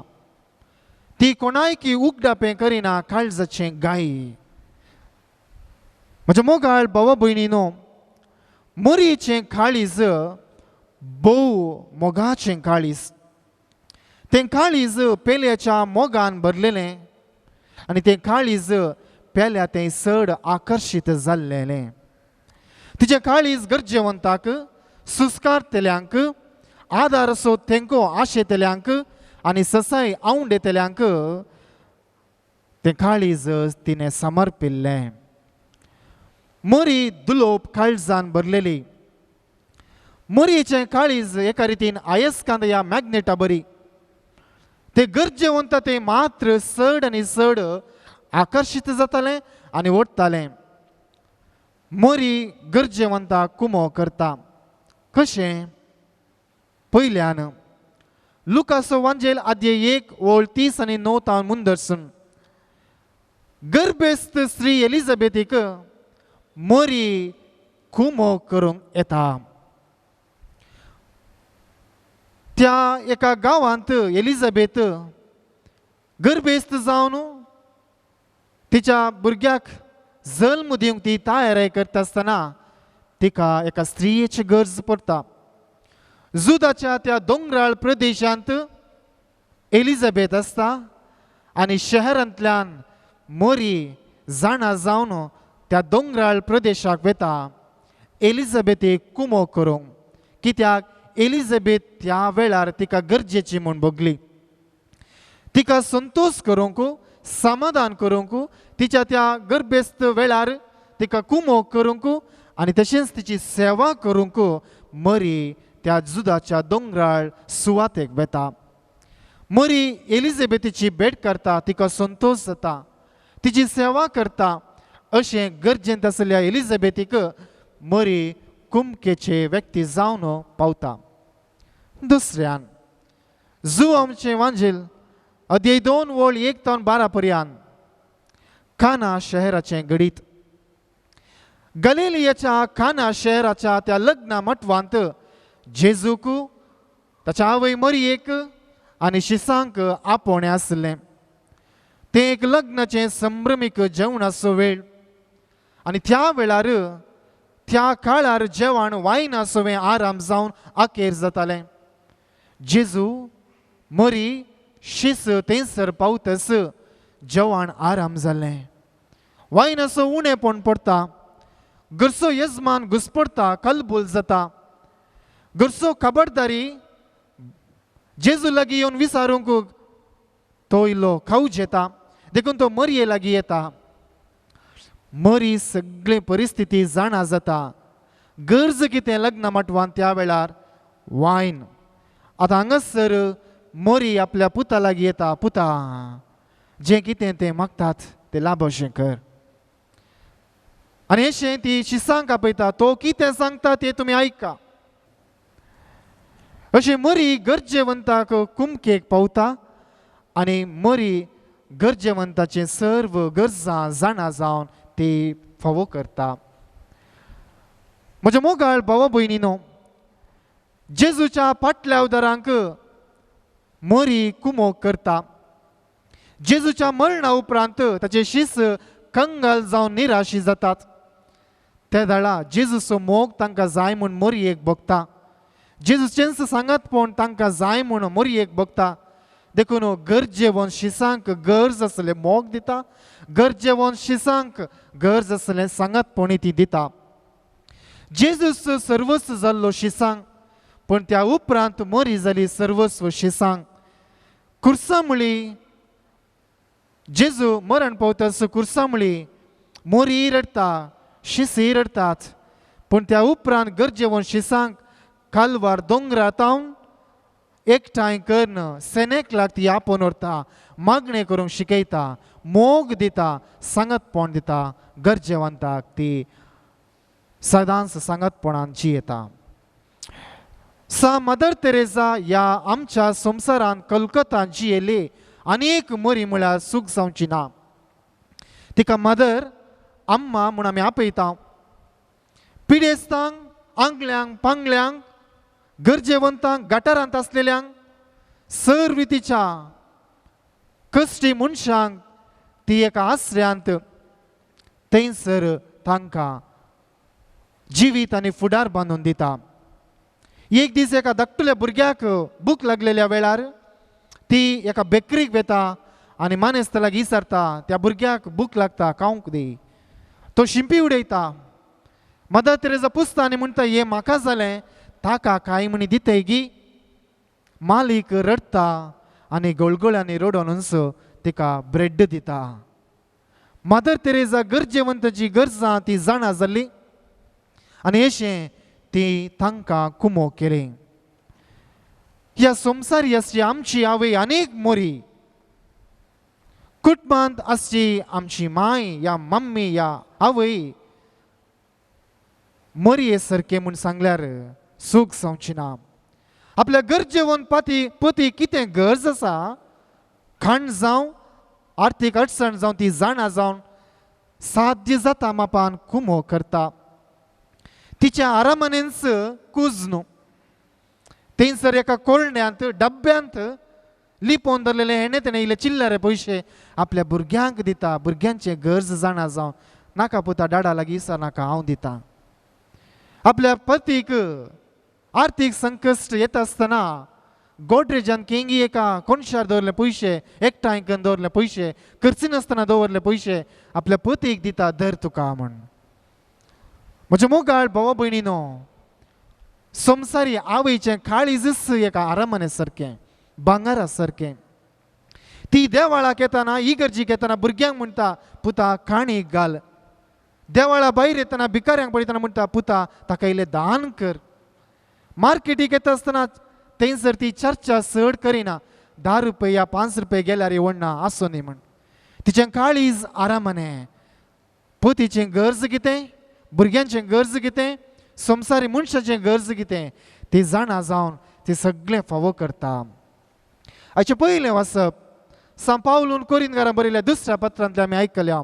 ती कोणायकी उगडापें करिना काळजाचें गाय. म्हज्या मोगाळ भावा भयणीनो, मोरयेचें काळीज भोव मोगाचें काळीज. तें काळीज पेल्याच्या मोगान भरलेलें आनी तें काळीज पेल्या तें चड आकर्शीत जाल्लेलें. तिचें काळीज गरजेवंताक, सुस्कारतल्यांक, आदार असो तेंको आशेतल्यांक आनी ससाय आवंडेतल्यांक तें काळीज तिणें समर्पिल्लें. मरी दुलोप काळजान भरलेली. मरयेचें काळीज एका रितीन आयस्कांत ह्या मॅग्नेटा बरी. ते गरजेवंत ते मात्र चड आनी चड आकर्शीत जातालें आनी ओडटालें. मरी गरजेवंताक कुमो करता कशें? पयल्यान लुकासो वांजेल आद्य 1 ओळ 30 आनी 9 तावन मुंदरसून गर्भेस्त स्त्री एलिझाबेथीक मरी कुमो करूंक येता. त्या एका गांवांत एलिझाबेथ गर्भेस्त जावन तिच्या भुरग्याक जल्म दिवंक ती तयारी करता आसतना तिका एका स्त्रियेची गरज पडटा. जुदाच्या त्या दोंगराळ प्रदेशांत एलिझाबेथ आसता आनी शहरांतल्यान मरी जाणा जावन त्या दोंगराळ प्रदेशाक वता एलिझाबेथीक कुमो करूंक, कित्याक एलिझाबेथ त्या वेळार तिका गरजेची म्हूण भोगली. तिका संतोष करूंक, समाधान करूंक, तिच्या त्या गर्भेस्त वेळार तिका कुमो करूंक आनी तशेंच तिची सेवा करूंक मरी त्या जुदाच्या दोंगराळ सुवातेक वता. मरी एलिझाबेथीची भेट करता, तिका संतोष जाता, तिची सेवा करता. अशें गरजेंत आसल्या एलिझाबेथीक मरी कुमकेचे व्यक्ती जावन पावता. दुसऱ्यान जू आमचें वांजेल अध्याय 2 ओळ 1 तावन 12 पर्यान काना शहराचें घडीत. गलिलियाच्या काना शहराच्या त्या लग्ना मटवांत जेजूक ताच्या आवय मरियेक आनी शिसांक आपोवणें आसलें. तें एक लग्नाचें संभ्रमीक जेवणाचो वेळ आनी त्या वेळार त्या काळार जेवण वायनासोवें आराम जावन अखेर जातालें. जेजू मरी शीस थंयसर पावतस जेवण आराम जालें. वायनाचो उणेपण पडटा, घरचो यजमान घुसपडटा, कलबूल जाता. घरचो खबरदारी जेजू लागीं येवन विचारूंक तो इल्लो खावज येता, देखून तो मरये लागीं येता. मरी सगळी परिस्थिती जाणा जाता. गरज कितें लग्न माटवान त्या वेळार वायन. आतां हांगासर मरी आपल्या पुता लागीं येता, पुता जें कितें तें मागतात तें लाभशें कर. आनी अशें ती शिसांक आपयता, तो कितें सांगता तें तुमी आयका. अशें मरी गरजेवंताक कुमकेक पावता आनी मरी गरजेवंताचें सर्व गरजां जाणा जावन ती फावो करता. म्हज्या मोगाळ भावा भयणीनो, जेजूच्या फाटल्या उदारांक मरी कुमोक करता. जेजूच्या मरणा उपरांत ताचे शीस कंगाल जावन निराशी जातात. ते वेळा जेजूचो मोग तांकां जाय म्हूण मरयेक भोगता. जेजूचेंच सांगात पूण तांकां जाय म्हूण मरयेक भोगता. देखून गरजेवन शिसांक गरज आसलें मोग दिता, गरजेवन शिसांक गरज आसलें सांगातपणी ती दिता. जेजूस सर्वस्व जाल्लो शिसांक, पूण त्या उपरांत मरी जाली सर्वस्व शिसांक. कुर्सा म्हळी जेजू मरण पावतास कुर्सा म्हळी मोरी रडटा, शिसी रडटात. पूण त्या उपरांत गरजेवन शिसांक कालवार दोंगरा तावन एकठांय करून सेनेकलाक ती आपोवन व्हरता, मागणें करूंक शिकयता, मोग दिता, सांगातपण दिता. गरजेवंताक ती सदांच सांगातपणान जियेता. सा मदर तेरेजा ह्या आमच्या संवसारांत कलकत्ता जियेली आनी एक मरी म्हळ्यार सूख जावची ना. तिका मदर अम्मा म्हूण आमी आपयता. पिडेस्तांक, आंगल्यांक, पांगल्यांक, गरजेवंतांक, गटारांत आसलेल्यांक, सर्व तिच्या कश्टी मनशांक ती एका आसऱ्यांत थंयसर तांकां जिवीत आनी फुडार बांदून दिता. एक दीस एका धाकटुल्या भुरग्याक भूक लागलेल्या वेळार ती एका बेकरीक वता आनी मानेस्ता लागीं विचारता, त्या भुरग्याक भूक लागता, खावंक दी. तो शिंपी उडयता. मदर तेरेजा पुसता आनी म्हणटा, हें म्हाका जालें, ताका कांय म्हणी दितय गी. मालीक रडटा आनी गोळगोळ्यांनी रडोनूच तिका ब्रेड दिता. मदर तेरेजा गरजेवंताची गरजां ती जाणा जाल्ली आनी अशें ती तांकां कुमो केली. ह्या संवसारी आसची आमची आवय अनेक मोरी कुटुंबांत आसची आमची माय या मम्मी या आवय मोरये सारकें म्हूण सांगल्यार सूख जावची ना. आपल्या गरजेवन पाती पती कितें गरज आसा, खाण जावं आर्थीक अडचण जावं, ती जाणा जावन साध्य जाता मापान कुमो करता. तिच्या आरामानेच कूज न्हू, थंयसर एका कोळण्यांत डब्यांत लिपोवन दवरलेले हेणे तेणें इल्ले चिल्लरे पयशे आपल्या भुरग्यांक दिता. भुरग्यांचे गरज जाणा जावं, नाका पुता डाडा लागीं इसा नाका, हांव दिता. आपल्या पतीक आर्थीक संकश्ट येता आसतना गोडरेजान केंगी एका कोनशार दवरले पयशे, एकठांय करून दवरले पयशे, खर्चिनासतना दवरले पयशे आपल्या पतीक दिता, धर तुका म्हण. म्हज्या मोगाळ भावा भयणीनो, संवसारी आवयचें काळीजच एका आरामाने सारकें, भांगरा सारकें. ती देवाळाक येतना, इगर्जीक येतना भुरग्यांक म्हणटा, पुता काणीक घाल. देवाळा भायर येतना भिकाऱ्यांक पळयतना म्हणटा, पुता ताका इल्लें दान कर. मार्केटीक येता आसतना थंयसर ती चर्चा चड करिना, 10 रुपया 5 रुपया गेल्यार व्हडना आसूं न्ही म्हण. तिचें काळीज आरामाने, पतीचें गरज कितें, भुरग्यांचें गरज कितें, संवसारी मनशाचें गरज कितें ती जाणा जावन ती सगळें फावो करता. हाचें पयलें वाचप सांव पावलून कोरिंदकारां बरयल्या दुसऱ्या पत्रांतलें आमी आयकल्या.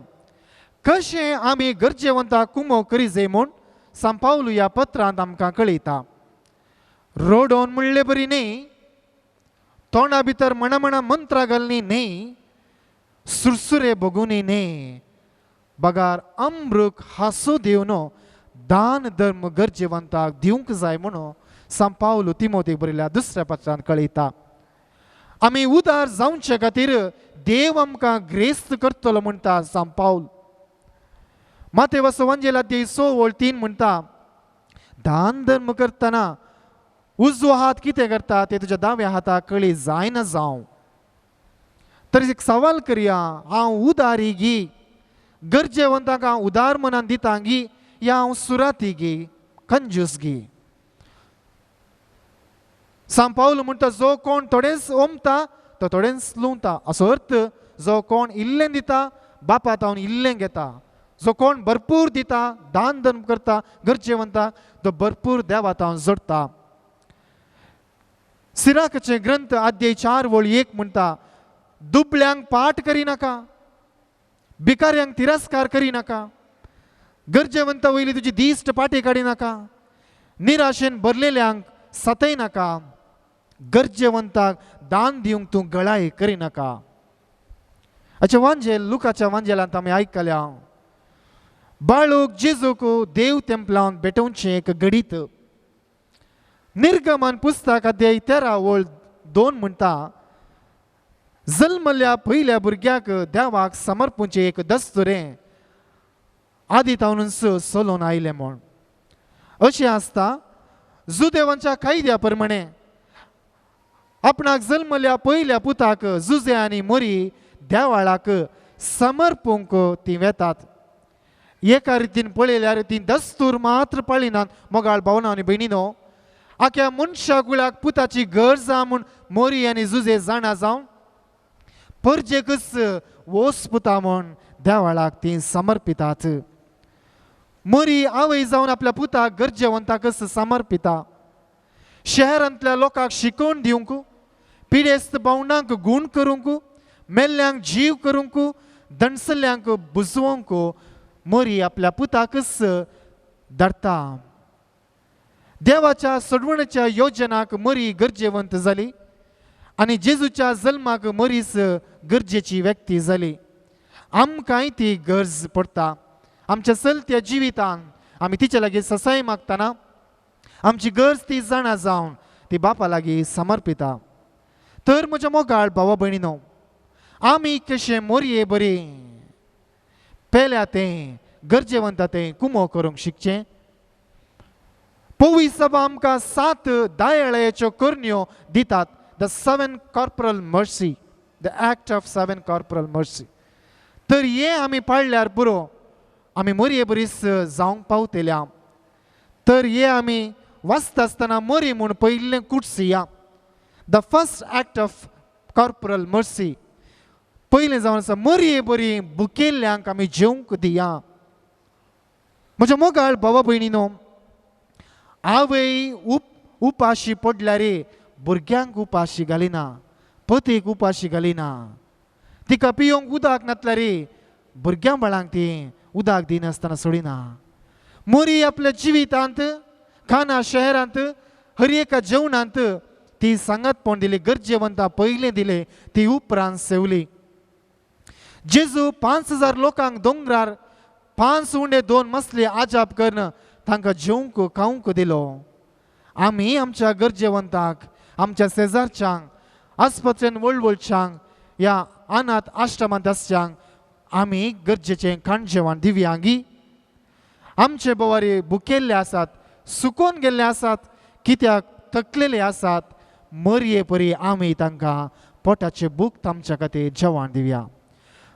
कशें आमी गरजेवंताक कुमो करी जाय म्हूण सांव पावलू ह्या पत्रांत आमकां कळयता. रोडोन म्हणले बरी न्ही, तोंडा भितर म्हणा म्हणा मंत्रां घालनी न्ही, सुरसुरे भोगुनी न्ही, बगार अमृक हांसो दिवन दान धर्म गरजेवंताक दिवंक जाय म्हणून सांव पावलू तिमोतीक बरयल्या दुसऱ्या पत्रांत कळयता. आमी उदार जावचे खातीर देव आमकां ग्रेस्त करतलो म्हणटा सांव पावल. मातेवस वंजेला 6 ओळ 3 म्हणटा, दान धर्म करतना उजवो हात कितें करता ते तुज्या दाव्या हाताक कळी जायना जावं. तर एक सवाल करया, हांव उदारी गी, गरजेवंतांक हांव उदार मनान दिता गी, या हांव सुराती गी, कंजूस गी. सांव पावल म्हणटा, जो कोण थोडेंच ओमता तो थोडेंच लुंवता. असो अर्थ जो कोण इल्लें दिता बापा तावन इल्लें घेता, जो कोण भरपूर दिता दान धर्म करता गरजेवंताक तो भरपूर देवा तावन जोडटा. सिराकाचे ग्रंथ अध्याय 4 ओळ 1 म्हणटा, दुबळ्यांक पाठ करिनाका, भिकाऱ्यांक तिरस्कार करिनाका, गरजेवंता वयली तुजी दिश्ट पाटी काडिनाका, निराशेन भरलेल्यांक सतयनाका, गरजेवंताक दान दिवंक तूं गळाय करिनाका. हाचें वांजेल लुकाच्या वांजेलांत आमी आयकल्या. बाळूक जेजूक देव तेंपलावन भेटोवचें एक घडीत. निर्गमन पुस्तक अध्याय 13 ओळ 2 म्हणटा, जल्मल्या पयल्या भुरग्याक देवाक समर्पूचें एक दस्तुरें आदी तावनूच चलोवन आयलें म्हूण. अशें आसता जुदेवांच्या कायद्या प्रमाणे आपणाक जल्मल्या पयल्या पुताक जुजे आनी मोरी देवाळाक समर्पूंक ती वेतात. एका रितीन पळयल्यार ती दस्तूर मात्र पाळिनात. मोगाळ भावना आनी भयणीनो, आख्या मनशा कुळाक पुताची गरज आहा म्हूण मोरी आनी जुजे जाणा जावन परजेकच वोस पुता म्हूण देवाळाक ती समर्पितात. मोरी आवय जावन आपल्या पुताक गरजेवंताकच समर्पिता. शहरांतल्या लोकांक शिकोवन दिवंक, पिडेस्त भावणांक गूण करूंक, मेल्ल्यांक जीव करूंक, दणसल्ल्यांक बुजवंक मोरी आपल्या पुताकच धाडटा. देवाच्या सोडवणेच्या योजनाक मोरी गरजेवंत जाली आनी जेजूच्या जल्माक मोरीच गरजेची व्यक्ती जाली. आमकांय ती गरज पडटा. आमच्या चलत्या जिवितान आमी तिच्या लागीं ससाय मागतना आमची गरज ती जाणा जावन ती बापा लागीं समर्पिता. तर म्हज्या मोगाळ भावा भयणीनो, आमी कशें मोरये बरी पेल्या तें गरजेवंता तें कुमो करूंक शिकचें. पवी सभा आमकां 7 दयाळाच्यो करण्यो दितात. The 7 corporal mercy, the act of 7 corporal mercy. तर हे आमी पाळल्यार पुरो आमी मोरये बरीच जावंक पावतल्या. तर हे आमी वाचता आसतना मोरी म्हूण पयिल्लें कुटसिया. The first act of corporal mercy पयलें जावन आसा, मरये बरी भुकेल्ल्यांक आमी जेवंक दिया. म्हज्या मोगाळ भावा भयणीनो, आवय उपाशी पडल्यार भुरग्यांक उपाशी घालिना, पतीक उपाशी घालिना. तिका पियोंक उदक नातल्यार भुरग्यां बाळांक ती उदक दिनासतना सोडिना. मोरी आपल्या जिवितांत खाना शहरांत हर एका जेवणांत ती सांगातपण दिली, गरजेवंता पयलें दिलें, ती उपरांत सेवली. जेजू 5000 लोकांक दोंगरार 5 उंडे 2 मसले आजाप करून तांकां जेवंक खावंक दिलो. आमी आमच्या गरजेवंताक, आमच्या शेजारच्यांक, आस्पत्रेन वळवळच्यांक, ह्या अनाथ आश्रमांत आसच्यांक आमी गरजेचें खाण जेवण दिव्यांगी. आमचे बोवारी भुकेल्ले आसात, सुकोन गेल्ले आसात, कित्याक थकलेले आसात. मरये परी आमी तांकां पोटाचे भूक तांच्या खातीर जेवण दिवया.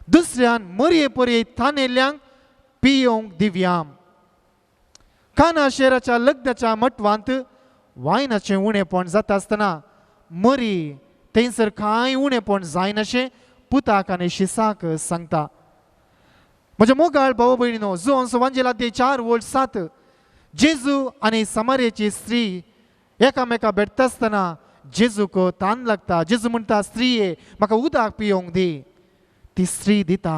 दुसऱ्यान मरये परी तानेल्यांक पियोंक दिवया. काना शेराच्या लग्नाच्या मटवांत वायनाचें उणेपण जाता आसतना मरी थंयसर कांय उणेपण जायनाशें पुताक आनी शिसाक सांगता. म्हज्या मोगाळ भाव भयणीनो, जोन वांजेला 4:7 जेजू आनी समारेची स्त्री एकामेका भेटता आसतना जेजूक तान लागता. जेजू म्हणटा, स्त्रीये म्हाका उदक पियोंक दी. ती स्त्री दिता.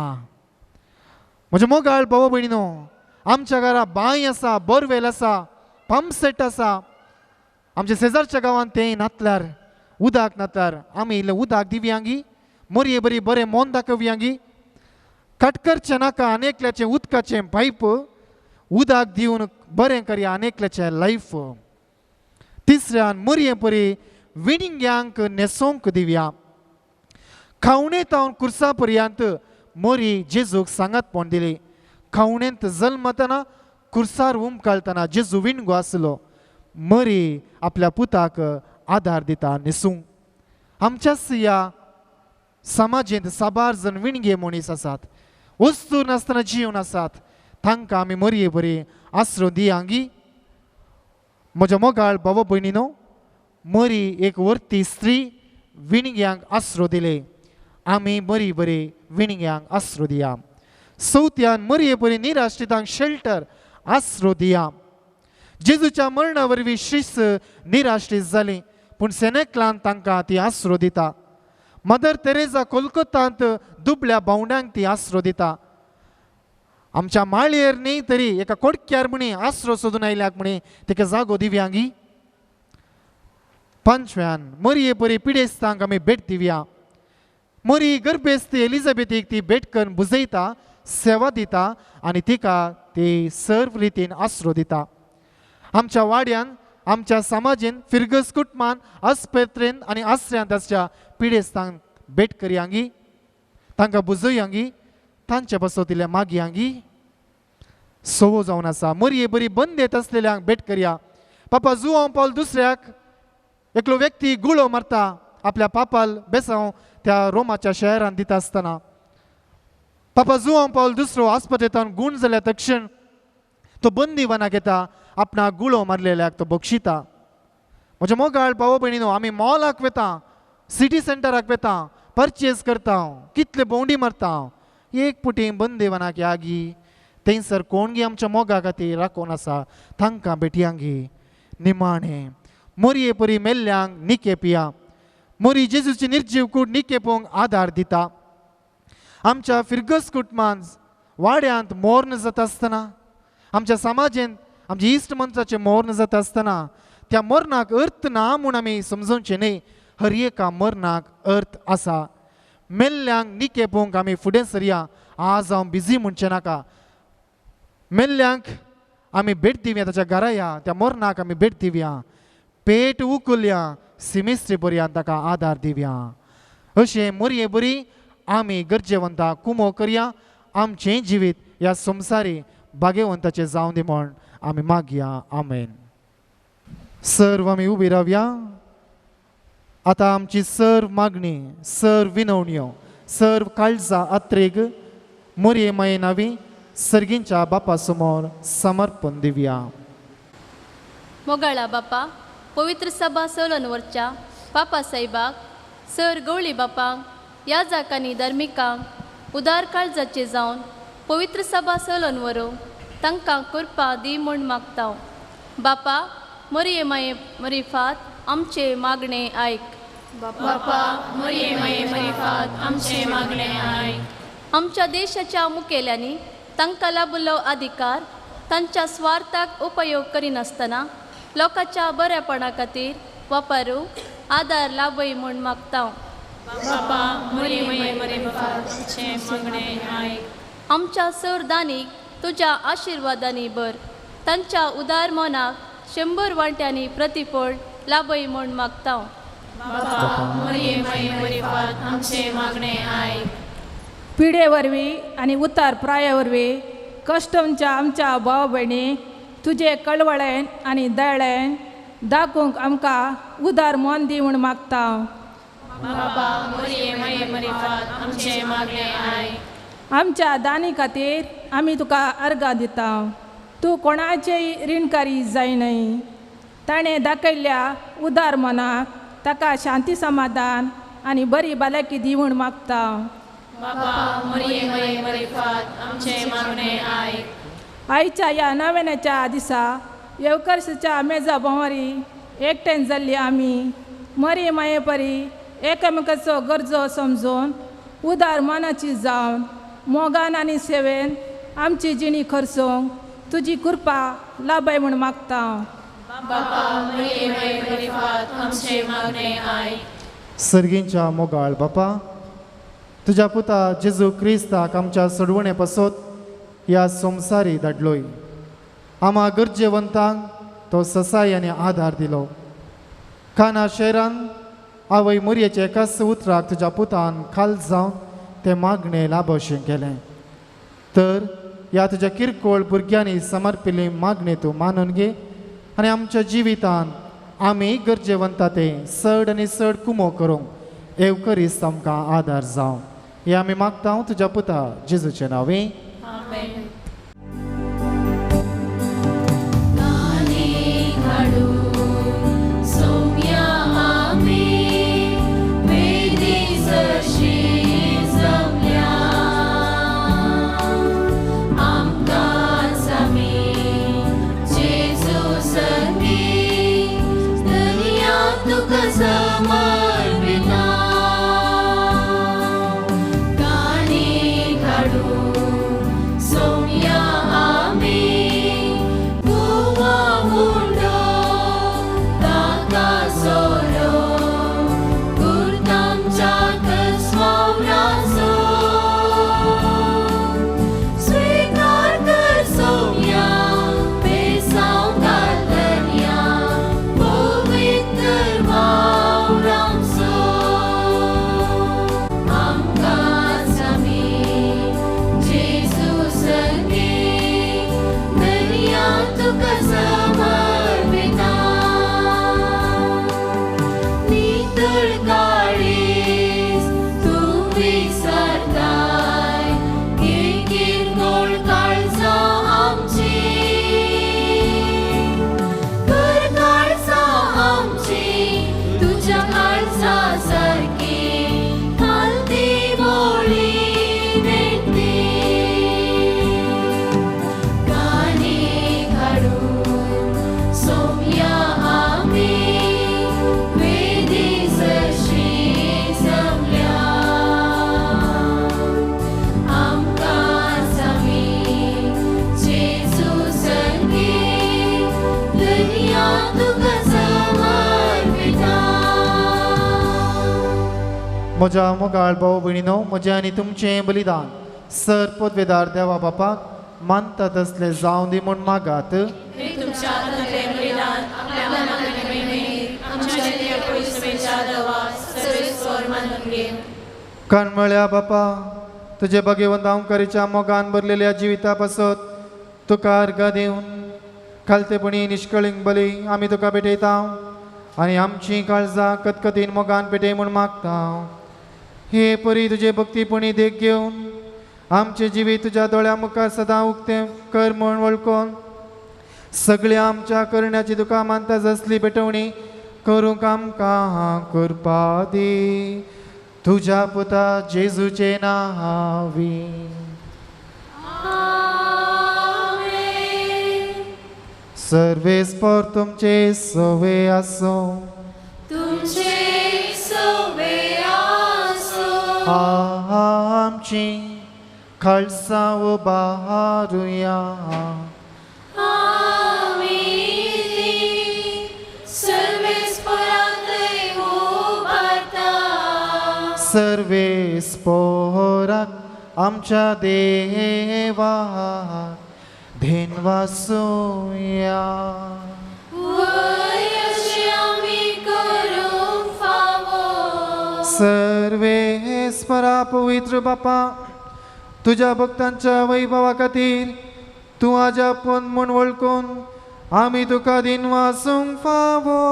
म्हज्या मोगाळ भाव भयणीनो, आमच्या घरा बांय आसा, बोरवेल आसा, पंप सेट आसा. आमच्या शेजारच्या गांवांत तें नातल्यार, उदक नातल्यार आमी इल्लें उदक दिवयांगी, मोरये बरी बरें मोन दाखोवयांगी. कटकरचें नाका आनी एकल्याचें उदकाचें पायप उदक दिवन बरें करया आनी एकल्याचें लायफ. तिसऱ्यान मोरये परी विणग्यांक न्हेसोवंक दिवया. खावणे तावन कुर्सा पर्यंत मोरी जेजूक सांगातपण दिली. खावणेंत जल्मतना कुर्सार उमकाळतना जेजू विणगो आसलो. मरी आपल्या पुताक आदार दिता न्हेसूंक. आमच्याच ह्या समाजेंत साबार जण विणगे मनीस आसात, वस्तू नासतना जिवन आसात. तांकां आमी मरये बरी आसरो दियांगी. म्हज्या मोगाळ भाव भयणीनो, मरी एक वर्ती स्त्री विणग्यांक आसरो दिले. आमी मरी बरी विणग्यांक आसरो दिया. चवथ्यान मरये बरी निराश्रितांक शेल्टर आसरो दिया. जेजूच्या मरणा वरवीं शिस्त निराश्रीत जाली, पूण सेनेकलान तांकां ती आसरो दिता. मदर तेरेजा कोलकोतांत दुबळ्या बावड्यांक ती आसरो दिता. आमच्या माळयेर न्ही तरी एका कोडक्यार म्हणी आसरो सोदून आयल्याक म्हणी तिका जागो दिवयांगी. पंचव्यान मरये परी पिडेस्तांक आमी भेट दिवया. मरी गर्भेस्त एलिझाबेथीक ती भेट करून बुजयता, सेवा दिता आनी तिका ती सर्व रितीन आसरो दिता. आमच्या वाड्यान, आमच्या समाजेन, फिरगस कुटुंबान, आस्पेत्रेन आनी आसऱ्यांत आसच्या पिडेस्तांक भेट करयांगी, तांकां बुजोवयांगी, तांचे पासत इल्लें मागयांगी. सोवो जावन आसा मरये बरी बंदेत आसलेल्यांक भेट करया. पापा जुवांव पावल दुसऱ्याक एकलो व्यक्ती गुळो मारता आपल्या पापाल बेसांव त्या रोमाच्या शहरांत दिता आसतना. पापा जुवांव पावल दुसरो आस्पत्रेंत गूण जाल्या तक्षण तो बंदीवानाक येता, आपणाक गुळो मारलेल्याक तो बक्षिता. म्हज्या मोगाळ भाव भयणीनो, आमी मॉलाक वता, सिटी सेंटराक वता, परचेज करता, कितले भोंवडी मारता, एक पुटी बंदेवनाक यागी थंयसर कोण गी आमच्या मोगा खातीर राखून आसा तांकां भेटयांगी. निमाणें मोरये परी मेल्ल्यांक निके पिया. मोरी जेजूची निर्जीव कूड निके पोवंक आदार दिता. आमच्या फिरगस कुटुंबांत वाड्यांत मोर्न जाता आसतना, आमच्या समाजेंत आमच्या इश्ट मनशाचें मोर्न जाता आसतना त्या मरणाक अर्थ ना म्हूण आमी समजोवचें न्ही. हर एका मरणाक अर्थ आसा. मेल्ल्यांक निके पोवंक आमी फुडें सरया. आज हांव बिजी म्हणचें नाका. मेल्ल्यांक आमी भेट दिवया, ताच्या घरा या, त्या मरणाक आमी भेट दिवया, पेट उकुलया, सिमिस्त्री बरयान ताका आदार दिवया. अशें मोरये बरी आमी गरजेवंता कुमो करया. आमचें जिवीत ह्या संवसारी भाग्यवंताचें जावं दी म्हूण आमी मागया. आमेन. सर्व आमी उबी रावया. आतां आमची सर्व मागणी, सर्व विनवण्यो, सर्व काळजा अत्रेग मोरये माये नावी सर्गींच्या बापा समोर समर्पण दिवया. मोगाळा बापा, पवित्र सभा सोलन वरच्या पापा साहेबाक सर गवळी बापांक याजाक आनी धार्मिकांक उदार काळजाचे जावन पवित्र सभा चलोवन व्हरूंक तांकां कृपा दी म्हूण मागता. बापा मोरये माये मरिफात आमचे मागणे आयक. बापा मोरये माये मरिफात आमचे मागणे आयक. आमच्या देशाच्या मुखेल्यांनी तांकां लाबिल्लो अधिकार तांच्या स्वार्थाक उपयोग करिनासतना लोकांच्या बऱ्यापणा खातीर वापरूंक आदार लाभय म्हूण मागता. बापा मोरये माये मरिफात आमचे मागणे आयक. आमच्या सर दानीक तुज्या आशिर्वादांनी भर, तांच्या उदार मनाक 100 वांट्यांनी प्रतिफळ लाभय म्हूण मागता. बापा मोरये माये मरिफात आमचे मागणे आयक. पिडे वरवीं आनी उतार प्राया वरवीं कश्टमच्या आमच्या भाव भयणी तुजे कळवळेन आनी दयाळेन दाखोवंक आमकां उदार मन दी म्हूण मागता. बापा मोरये माये मरिफात आमचे मागणे आयक. आमच्या दानी खातीर आमी तुका अर्गां दिता. तूं कोणाचेय रिणकारी जायनाय. ताणें दाखयल्ल्या उदार मनाक ताका शांती समाधान आनी बरी भलायकी दी म्हूण मागता. बापा मोरये माये मरिफात आमचे मागणे आयक. आयच्या ह्या नव्याच्या दिसा येवकर्साच्या मेजा भोंवरी एकठांय जाल्ली आमी मरी माये परी एकामेकाचो गरजो समजून उदार मनाची जावन मोगान आनी सेवेन आमची जिणी खर्चूंक तुजी कृपा लाभय म्हूण मागता. बापा मोरये माये मरिफात आमचे मागणे आयक. सर्गींच्या मोगाळ बापा, तुज्या पुता जेजू क्रिस्ताक आमच्या सोडवणे पासत ह्या संवसारी धाडलोय. आमा गरजेवंतांक तो ससाय आनी आदार दिलो. काना शहरान आवय मोरयेच्या एकाच उतराक तुज्या पुतान खाल जावन तें मागणें लाभशें केलें. तर ह्या तुज्या किरकोळ भुरग्यांनी समर्पिल्ली मागणें तूं मानून घे आनी आमच्या जिवितान आमी गरजेवंता तें चड आनी चड कुमो करूंक एवकरीस्त आमकां आदार जावं. हें आमी मागता तुज्या पुता जेजूचे नांवे. आमेन. म्हज्या मोगाळ भाव भयणीनो, म्हजें आनी तुमचें बलिदान सर पदवेदार देवा बापाक मानता तसलें जावं दी म्हूण मागात. कणमळ्या बापा, तुजे भगवंत ओंकारीच्या मोगान भरलेल्या जिविता पासत तुका अर्घां दिवन खालतेपणी निष्कळींग बली आमी तुका भेटयता आनी आमची काळजां कतकतीन मोगान पेटय म्हूण मागता. हे परी तुजे भक्तीपणी देख घेवन आमचें जिवीत तुज्या दोळ्या मुखार सदां उक्तें कर म्हूण वळखून सगळ्या आमच्या करण्याची तुका मानता जसली भेटवणी करूंक आमकां कृपा दी तुज्या पुता जेजूचे नांवी. सर्वेस्पर तुमचे सवे आसूं. तुमचे सवे आसूं. आमची खालसा उबारुया. आमी ती सर्वेस्पराक उबारता. सर्वेस्पोराक आमच्या देवाक धेनवासुया. वय अशें आमी करूंक फावो. सर्वेस्परा पवित्र बापा तुज्या भक्तांच्या वैभवा खातीर तूं आजापून म्हूण वळखून आमी तुका दिनवासूंक फावो.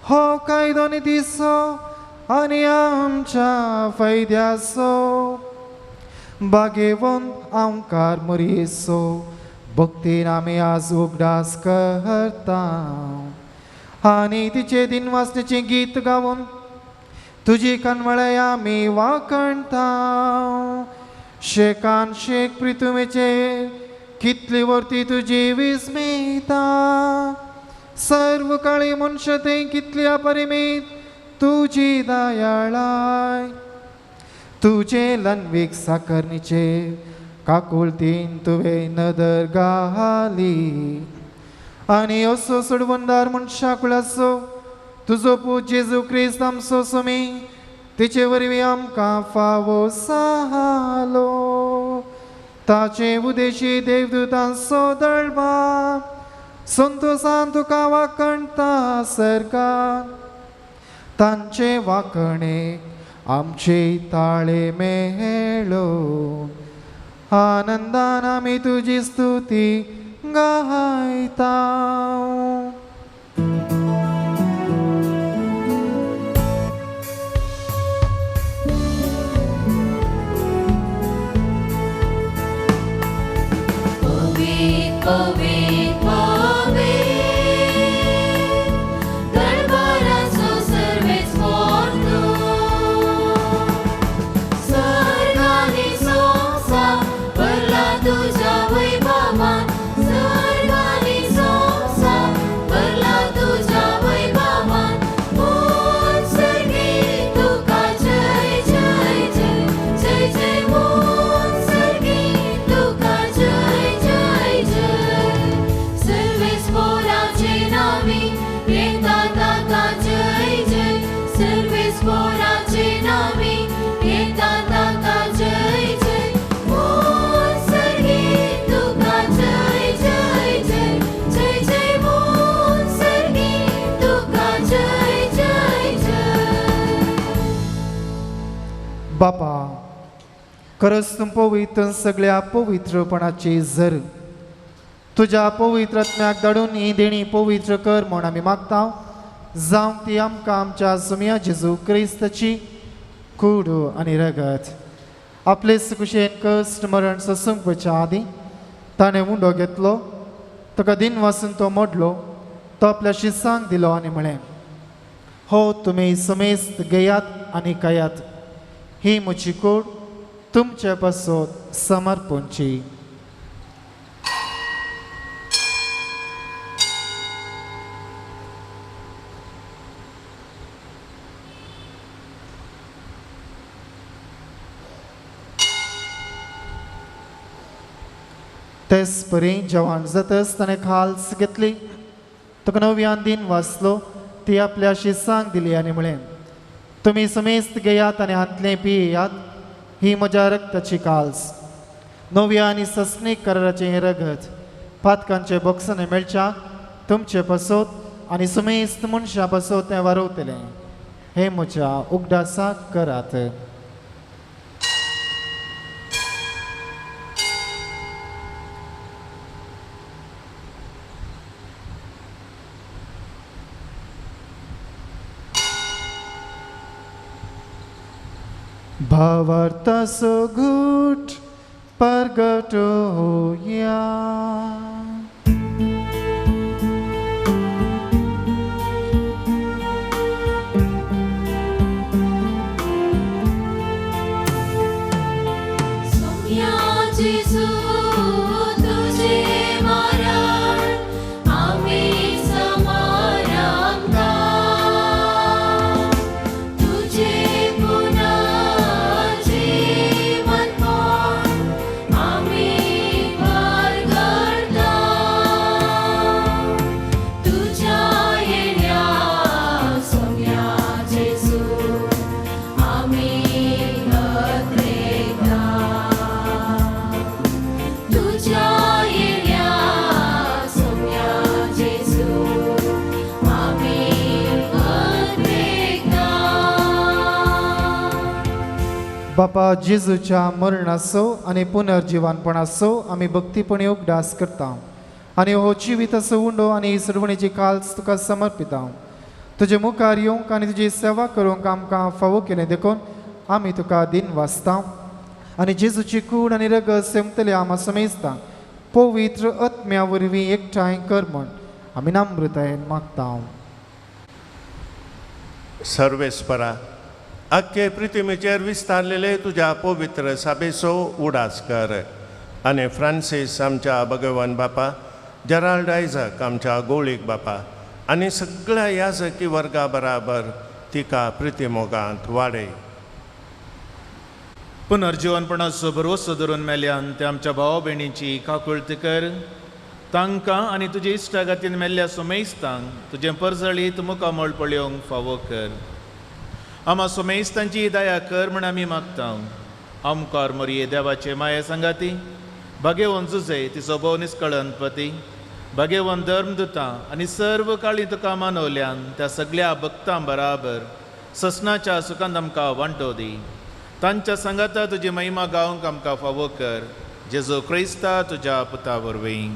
हो कायदो नितीचो आनी आमच्या फायद्याचो बागेवन आमकार मुरयेचो भक्तीन आमी आज उगडास करता आनी तिचे दिनवासनेचें गीत गावन तुजी कानवळे आमी वाखणता. शेकान शेक प्रितुमेचेर कितली वर्ती तुजी विस्मिता सर्व काळी मनशां थंय कितली अपरिमीत तुजी दयाळाय. तुजे लनवीक साकरणीचेर काकुळतीन तुवें नदर घाली आनी असो सोडवणदार मनशा कुळाचो तुजो पूत जेजू क्रिस्त आमचो सुमी तिचे वरवीं आमकां फावो जालो. ताचे उदेशी देवदूतांचो दळबा संतोसान तुका वाखणता सरकार तांचे वाखणे आमचे ताळे मेळो आनंदान आमी तुजी स्तुती गायता. पवित पवित दरबाराचो सर्वेस्पर तूं. सर्ग आनी संवसार भरला तुज्या वैभवान. सर्ग आनी संवसार भरला तुज्या वैभवान. मोनसर्गी तुका जय जय जय जय जय मोनसर्गी तुका जय जय जय. सर्वेस्पराचे नांवी येता ताका जय जय. सर्वेस्पराचे नांवी येता ताका जय जय. मोनसर्गी तुका जय जय जय जय जय मोनसर्गी तुका जय जय जय. बापा खरंच तूं पवित्र सगळ्या पवित्रपणाची जर तुज्या पवित्र आत्म्याक धाडून ही देणी पवित्र कर म्हूण आमी मागता. जावंक ती आमकां आमच्या सुमया जेजू क्रिस्ताची कूड आनी रगत. आपले कुशेन कश्ट मरण सोसूंक वचच्या आदीं ताणें उंडो घेतलो, ताका दिन वासून तो मोडलो, तो आपल्या शिसांक दिलो आनी म्हळें, हो तुमी समेस्त घेयात आनी खायात, ही म्हजी कूड तुमचे पासत समर्पणची. तेच परी जेवण जातच ताणें खाल्स घेतली, तुका नव्यान दिन वाचलो, ती आपल्या शिसांक दिली आनी म्हळें, तुमी समेस्त घेयात आनी हांतलें पियेयात, ही म्हज्या रक्ताची काल्स, नव्या आनी सस्नीक कराराचें हें रगत पातकांचे बोक्सांनी मेळच्या तुमचे पासत आनी समेस्त मनशां पासत तें वारवतलें. हें म्हज्या उगडासाक करात. भावार्थाचो घूट परगटोया. बापा जेजूच्या मरणाचो आनी पुनर्जिवानपणाचो आमी भक्तीपणी उगडास करता आनी हो जिविताचो उंडो आनी सरवणेची काल्स तुका समर्पिता. तुजे मुखार येवंक आनी तुजी सेवा करूंक आमकां फावो केलें देखून आमी तुका दिन वाचता आनी जेजूची कूड आनी रगत सेमतले आमा समेजता पवित्र आत्म्या वरवीं एकठांय कर म्हण आमी नम्रतायेन मागता. सर्वेस्परा आख्खे पृथ्वीचेर विस्तारलेले तुज्या पवित्र साबेचो उडास कर आनी फ्रांसीस आमच्या भगवान बापा, जेराल्ड आयजक आमच्या गोळीक बापा आनी सगळ्या याजकी वर्गा बराबर तिका प्रितीमोगांत वाडय. पुनर्जिवनपणाचो भरवसो धरून मेल्यान ते आमच्या भाव भयणीची काकुळती कर. तांकां आनी तुजे इश्टागातीन मेल्ल्या सोमेस्तांक तुजें परजळीत मुखामळ पळोवंक फावो कर. आमा सोमेस्तांची दया कर म्हण आमी मागता. आमकार मोरये देवाचे माये सांगाती भागेवन जुजे तिचो भोव निस्कळनपती भागेवन धर्मदुतां आनी सर्व काळी तुका मानवल्यान त्या सगळ्या भक्तां बराबर ससनाच्या सुखांत आमकां वांटो दी. तांच्या सांगाता तुजी महिमा गावंक आमकां फावो कर. जेजू क्रिस्ता तुज्या पुता वरवीं.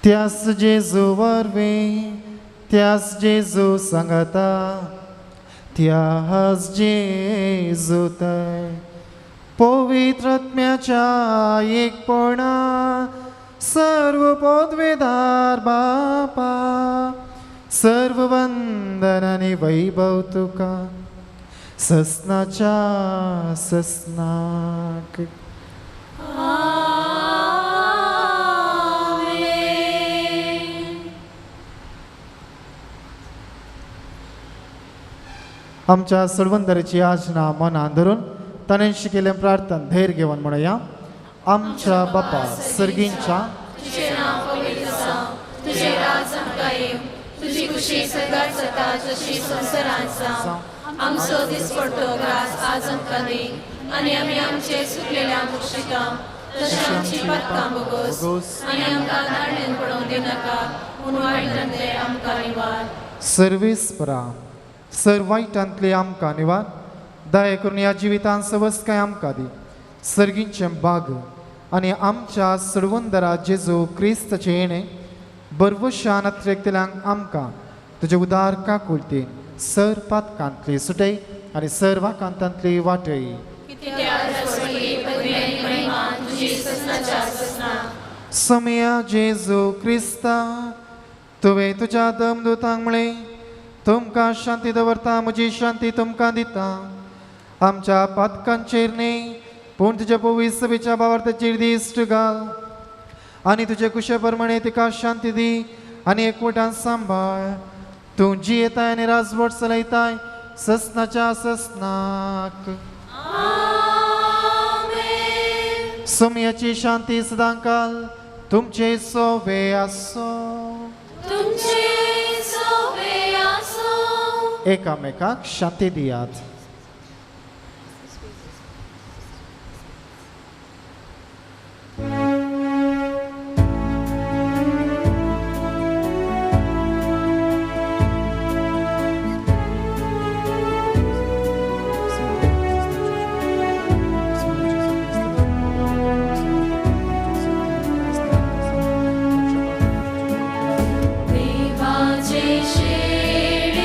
त्यास जेजू वरवीं, त्यास जेजू सांगाता, त्यास जेजू तय पवित्र आत्म्याच्या एकपणा सर्व पदवेदार बापा सर्व वंदन आनी वैभव तुका ससनाच्या ससनाक. आमच्या सोडवंदराची आजना मनान धरून ताणें शिकयल्लें प्रार्थना धैर्य घेवन म्हणया. आमच्या बापा सर्गींच्या तुजें नांव पवित्र जावं, तुजें राज आमकां येवं, तुजी खुशी सर्गात जाता जशी संवसारांत जावं. आमचो दिसपडटो ग्रास आज आमकां दी आनी आमी आमचे सुकलेल्या मुक्षिता तशें आमची पातकां भोगोस आनी आमकां धाडणेन पडोवंक दिनाका पूण वायटांतले आमकां निवार. सर्वेस्परा सर वायटांतले आमकां निवार, दया करून ह्या जिवितांत सवस्काय आमकां दी. सर्गींचें बाग आनी आमच्या सडवंदरा जेजू क्रिस्ताचें येणें बरवशान अत्रेकतल्यांक आमकां तुजे उदार काकुळतीन सर पातकांतली सुटय आनी सर वाकांतांतली वाटय. समया जेजू क्रिस्ता तुवें तुज्या दमदुतांक म्हळें तुमकां शांती दवरता, म्हजी शांती तुमकां दिता. आमच्या पातकांचेर न्ही पूण तुज्या पवित्र सभेच्या भावार्थाचेर दिश्ट घाल आनी तुजे कुशे प्रमाणे तिका शांती दी आनी एकवटान सांबाळ. तूं जियेताय आनी राजवट चलयताय ससनाच्या ससनाक. सोमयाची शांती सदांकाल तुमचे सोवे आसो. एकामेकाक शांती दियात. देवाचे शेळये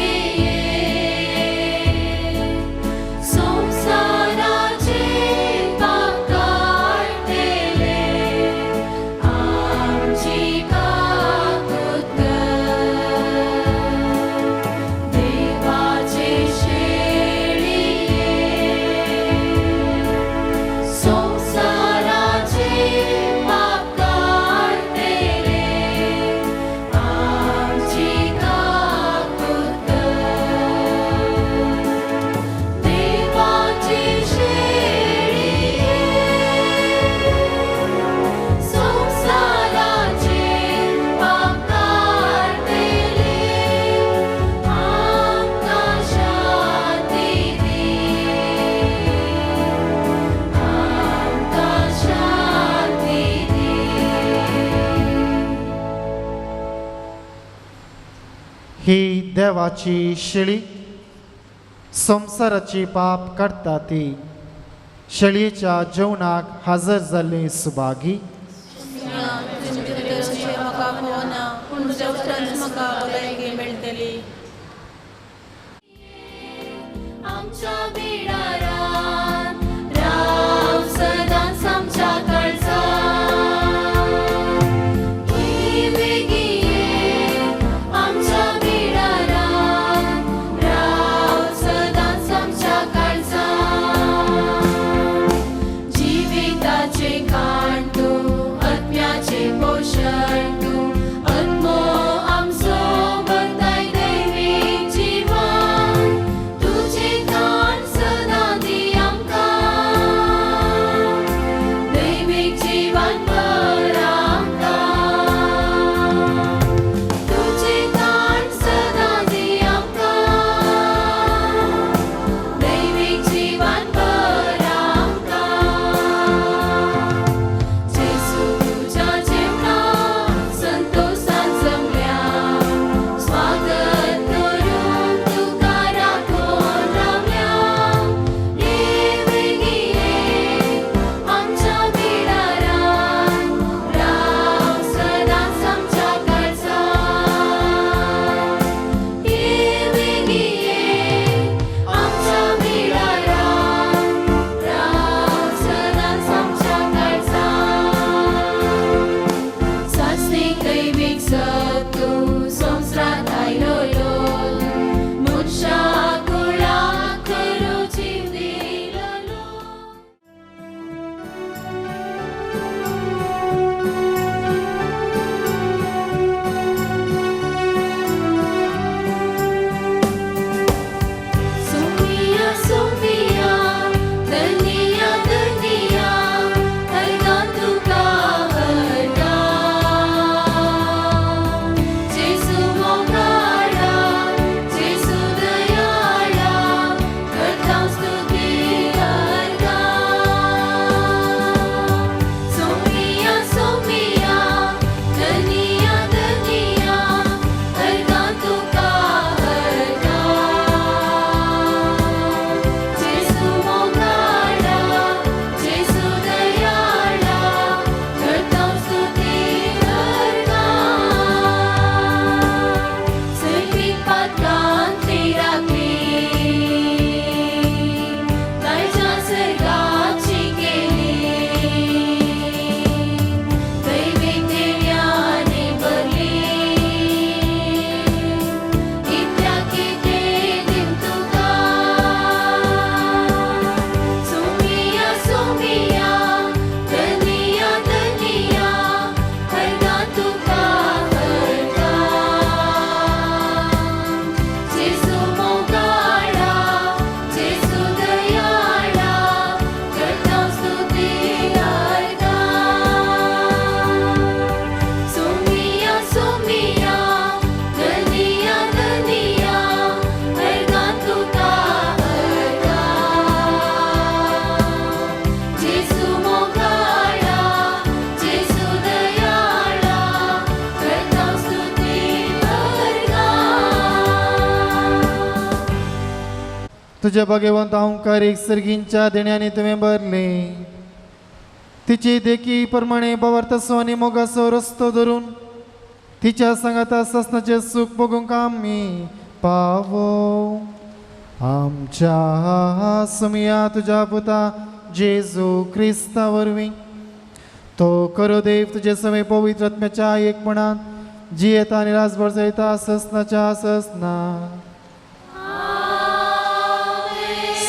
ही देवाची शेळी संवसाराची पाप काडटा ती शेळयेच्या जेवणाक हजर जाल्ली सुभागी. तुझ्या भाग्यवंत अहंकारिक सर्गींच्या देण्याने तुवें भरले. तिची देखी प्रमाणे भावार्थाचो आनी मोगाचो रस्तो धरून तिच्या सांगाता सासणाचें सूख भोगूंक आमी पावो. आमच्या सुमया तुज्या पुता जेजू क्रिस्ता वरवीं तो खरो देव तुजे समें पवित्र आत्म्याच्या एकपणान जियेता आनी राजभर जयता ससनाच्या ससना.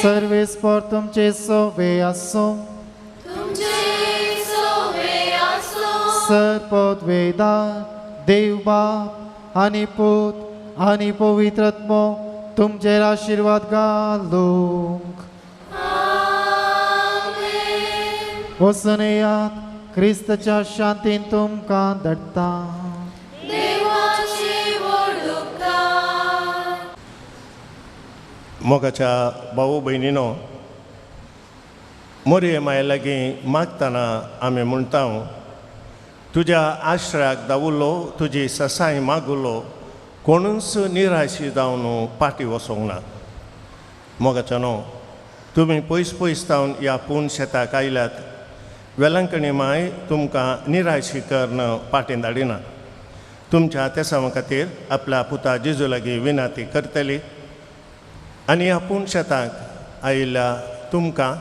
सर्वेस्पर तुमचे सोवे आसो. सर्पद्वेदा देव बाप आनी पूत आनी पवित्र आत्मो तुमचेर आशिर्वाद घालूंक. वचून येयात, क्रिस्ताच्या शांतीन तुमकां धाडटा. मोगाच्या भाऊ भयणीनो, मोरये माये लागीं मागतना आमी म्हणटा, तुज्या आश्रयाक दावुलो, तुजी ससाय मागुलो, कोणूच निराशी जावन पाटी वचोंक ना. मोगाच्यानो, तुमी पयस पयस जावन ह्या पूण शेताक आयल्यात. वेलंकणी माय तुमकां निराशी करून पाटीं धाडिना. तुमच्या तेसांवा खातीर आपल्या पुता जेजू लागीं विनंती करतली आनी आपूण शेताक आयिल्ल्या तुमकां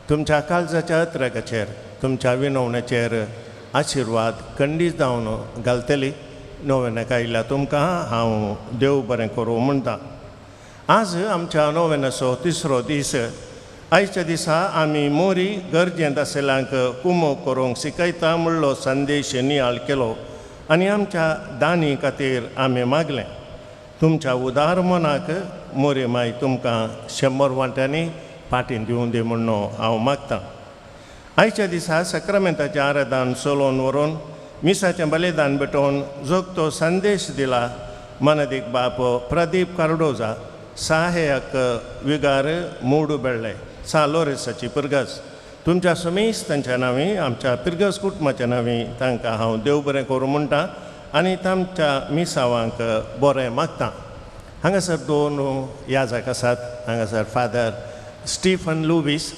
तुमच्या काळजाच्या अत्रकाचेर तुमच्या विनवण्याचेर आशिर्वाद खंडीत जावन घालतली. नोवेनाक आयिल्ल्या तुमकां हांव देव बरें करूं म्हणटा. आज आमच्या नोवेनाचो तिसरो दीस. आयच्या दिसा आमी मोरी गरजेंत आशिल्ल्यांक कुमो करूंक शिकयता म्हणलो संदेश नियाळ केलो आनी आमच्या दानी खातीर आमी मागलें. तुमच्या उदार मनाक मोरी माय तुमकां 100 वांट्यांनी पाटीं दिवं दी म्हूण हांव मागतां. आयच्या दिसा सक्रामेंताचें आराधन चलोवन व्हरून मिसाचें बलिदान भेटोवन जोगतो संदेश दिला मनदीक बाप प्रदीप कार्डोजा, सहायक विगार मोडू बेळ्ळे, सा लोरेसाची पिरगज. तुमच्या समेस्त तांच्या नांवी आमच्या पिरगज कुटुंबाच्या नांवी तांकां हांव देव बरें करूं म्हणटा आनी तांच्या मिसावांक बरें मागता. हांगासर 2 याजक आसात. हांगासर फादर स्टीफन लुवीस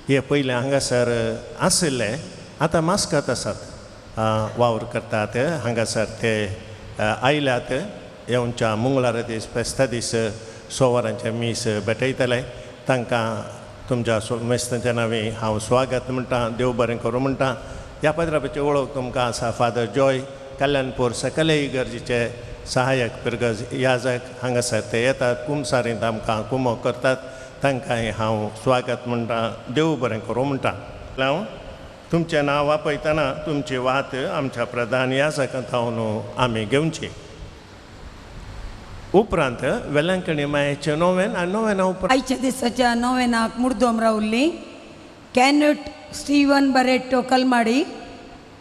हे पयले हांगासर आशिल्ले, आतां मास्कत आसात, वावर करतात. हांगासर ते आयल्यात. येवच्या मंगळारा दीस फेस्ता दीस 100 वरांचें मीस भेटयतले. तांकां तुमच्या मेस्तांच्या नांवी हांव स्वागत म्हणटा, देव बरें करूं म्हणटा. ह्या पत्राची वळख तुमकां आसा. फादर जॉय कल्याणपूर सकले इगर्जीचे सहायक पिरगज याजक हांगासर ते येतात, कुमसारींत आमकां कुमो करतात. तांकांय हांव स्वागत म्हणटा, देव बरें करूं म्हणटा. हांव तुमचें नांव वापयतना तुमची वात आमच्या प्रधान याजकां थावन आमी घेवची. उपरांत वेलंकणी मायेचें नोवेन आनी नोवेना उपरांत आयच्या दिसाच्या नोवेनाक मुर्दोम रावल्ली Canute Steven Barreto Kalmadi,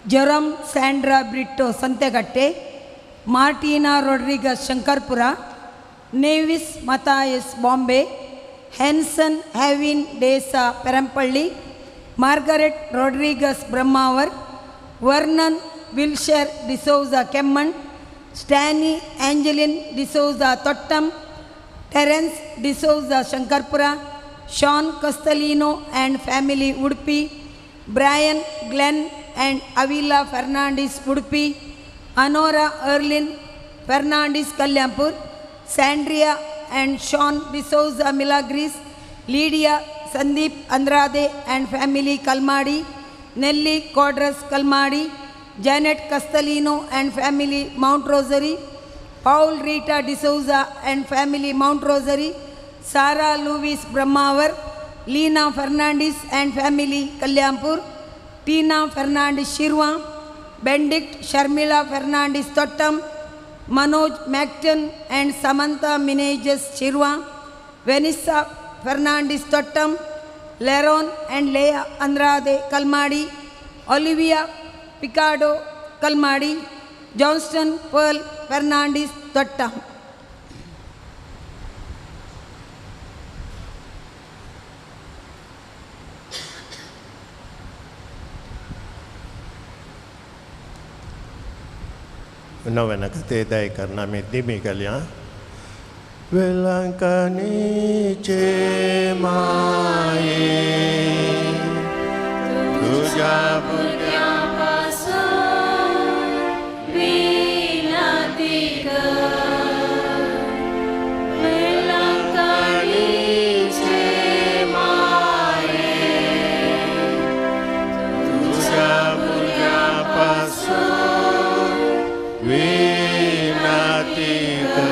Jerome Sandra Britto Santhekatte, Martina Rodrigues Shankarpura, Nevis Mathias Bombay, Hanson Havin D'Sa Perampalli, Margaret Rodrigues Brahmavar, Vernon Wilshire D'Souza Kemman, Stany Angeline D'Souza Thottam, Terence D'Souza Shankarpura, Sean Castelino and family Udupi, Brian Glenn and Avila Fernandes Udupi, Anora Erlin Fernandes Kalyanpur, Sandria and Sean D'Souza Milagres, Lydia Sandeep Andrade and family Kalmadi, Nelly Cordras Kalmadi, Janet Castelino and family Mount Rosary, Paul Rita D'Souza and family Mount Rosary, Sarah Louis Brahmavar, Leena Fernandes and family Kalyanpur, Tina Fernandes Shirwa, Benedict Sharmila Fernandes Tottam, Manoj Macton and Samantha Menejes Shirwa, Vanessa Fernandes Tottam, Leron and Leah Andrade Kalmadi, Olivia Picardo Kalmadi, Johnston Pearl Fernandes Tottam. Novena खातीर दया करून आमी दिमी घालया. वेलंकणीचे माये तुज्या भुरग्यां पासून विनंती कर, वेलंकणीचे माये तुज्या भुरग्यां पासून विनंती कर.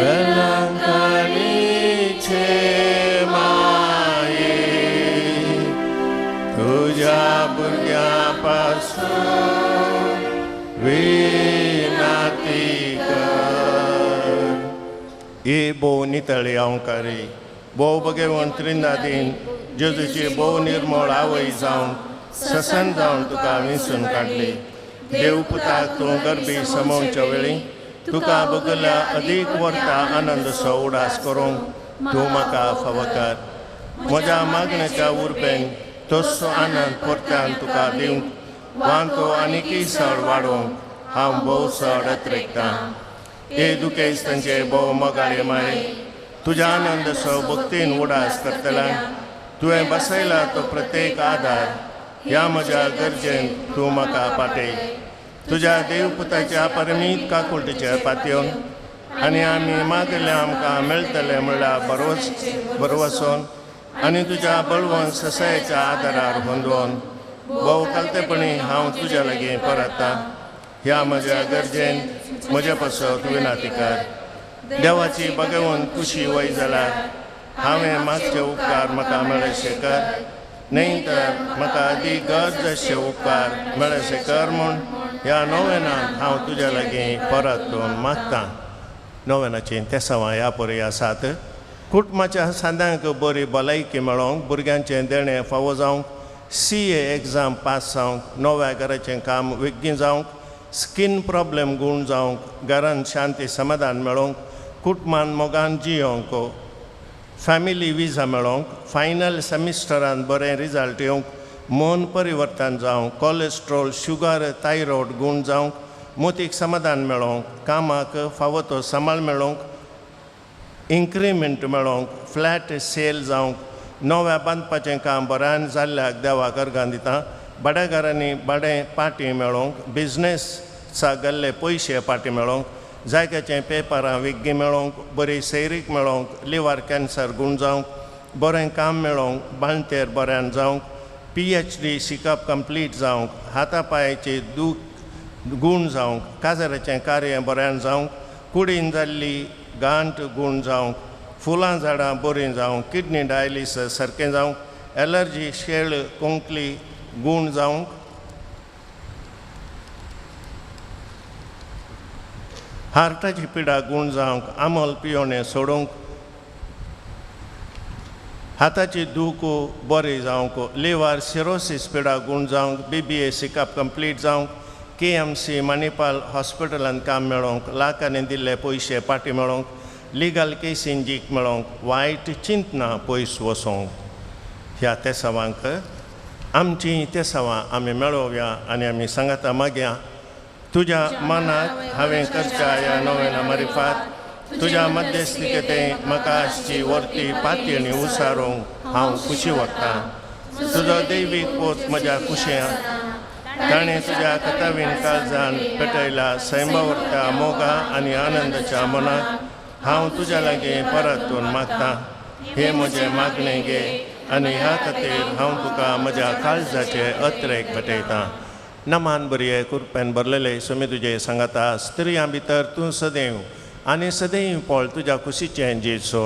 वेलंकणीचे माये तुज्या भुरग्यां पासून विनंती कर. ही भोव नितळी अंकारी भोव भगवंत त्रिंदादीन जेजूची भोव निर्मळ आवय जावन ससन जावन तुका विंचून काडली. देव पुताक तूं गर्भी समोवच्या वेळी तुका बगल्या अदीक वर्ता आनंदसो उडास करूंक तूं म्हाका फावो कर. म्हज्या मागण्याच्या उर्बेन तसो आनंद परत्यान तुका दिवंक वांतो आनीकय सळ वाडोवंक हांव भोव चड अत्रेकतां. हे दुखेस्तांचे भोव मोगाळे माये, तुज्या आनंद भक्तीन उडास करतल्या तुवें बसयला तो प्रत्येक आदार ह्या म्हज्या गरजेन तूं म्हाका पाटय. तुज्या देवपुताच्या परमीत काकुळटीचेर पातयेवन आनी आमी मागले आमकां मेळटलें म्हणल्यार बरवसोन आनी तुज्या बळवंत ससायेच्या आदारार गोंदोवन भोव कालतेपणी हांव तुज्या लागीं परता. ह्या म्हज्या गरजेन म्हज्या पासत विनाती कर. देवाची भगवंत कुशी वय जाल्यार हांवें मागचे उपकार म्हाका मेळशे कर, न्हय तर म्हाका अदी गरज अशे उपकार मेळशे कर म्हूण ह्या नोवेनांत हांव तुज्या लागीं परतून मागतां. नोवेनाचीं तेसांवां ह्या परी आसात. कुटुंबाच्या सांद्यांक बरी भलायकी मेळोवंक, भुरग्यांचें देणें फावो जावंक, CA exam pass जावंक, नव्या घराचें काम वेगीं जावंक, स्कीन प्रॉब्लेम गूण जावंक, घरान शांती समाधान मेळोवंक, कुटुंबान मोगान जियोवंक, फॅमिली विजा मेळोवंक, फायनल सेमिस्टरान बरें रिजल्ट येवंक, मन परिवर्तन जावंक, कॉलेस्ट्रोल शुगर थायरॉयड गूण जावंक, मोतीक समाधान मेळोवंक, कामाक फावो तो सांबाळ मेळोवंक, इन्क्रिमेंट मेळोवंक, फ्लॅट सेल जावंक, नव्या बांदपाचें काम बऱ्यान जाल्ल्याक देवाक अर्गां दिता, भाड्याघरांनी भाडें पाटी मेळोवंक, बिजनेसा गेल्ले पयशे पाटी मेळोवंक, जाग्याचें पेपरां वेगीं मेळोवंक, बरी सैरीक मेळोवंक, लिवर कॅन्सर गूण जावंक, बरें काम मेळोवंक, बांळटेर बऱ्यान जावंक, PhD शिकप कंप्लीट जावंक, हाता पांयाची दूख गूण जावंक, काजाराचें कार्य बऱ्यान जावंक, कुडीन जाल्ली गांठ गूण जावंक, फुलां झाडां बरीं जावंक, किडनी डायलिसीस सारकें जावंक, एलर्जी शेळ कोंकली गूण जावंक, हार्टाची पिडा गूण जावंक, आमल पियोणें सोडूंक, हाताची दूख बरी जावंक, लिवर सिरोसीस पिडा गूण जावंक, BBA शिकप कंप्लीट जावंक, KMC Manipal हॉस्पिटलांत काम मेळोवंक, लाखांनी दिल्ले पयशे पाटी मेळोवंक, लिगल केसीन जीक मेळोवंक, वायट चिंतना पयस वचोंक. ह्या तेसावांक आमची तेसावां आमी मेळोवया आनी आमी सांगाता मागया. तुज्या मनाक हांवें करच्या ह्या नोवेना मारिफात तुज्या मध्यस्थिकेते म्हाका आसची वर्ती पातयेणी उसारूंक हांव खुशी वता. तुजो दैवीक पोत म्हज्या कुशें ताणें तुज्या कथावीन काळजान पेटयला सैमावरत्या मोगा आनी आनंदाच्या मनाक हांव तुज्या लागीं परतून मागतां. हें म्हजें मागणें घे आनी ह्या खातीर हांव तुका म्हज्या काळजाचे अत्रेक भेटयतां. नमान बरये कुरपेन भरलेले सुमी तुजे सांगाता, स्त्रियां भितर तूं सदैव आनी सदैव पळ तुज्या कुशीचें जेसो.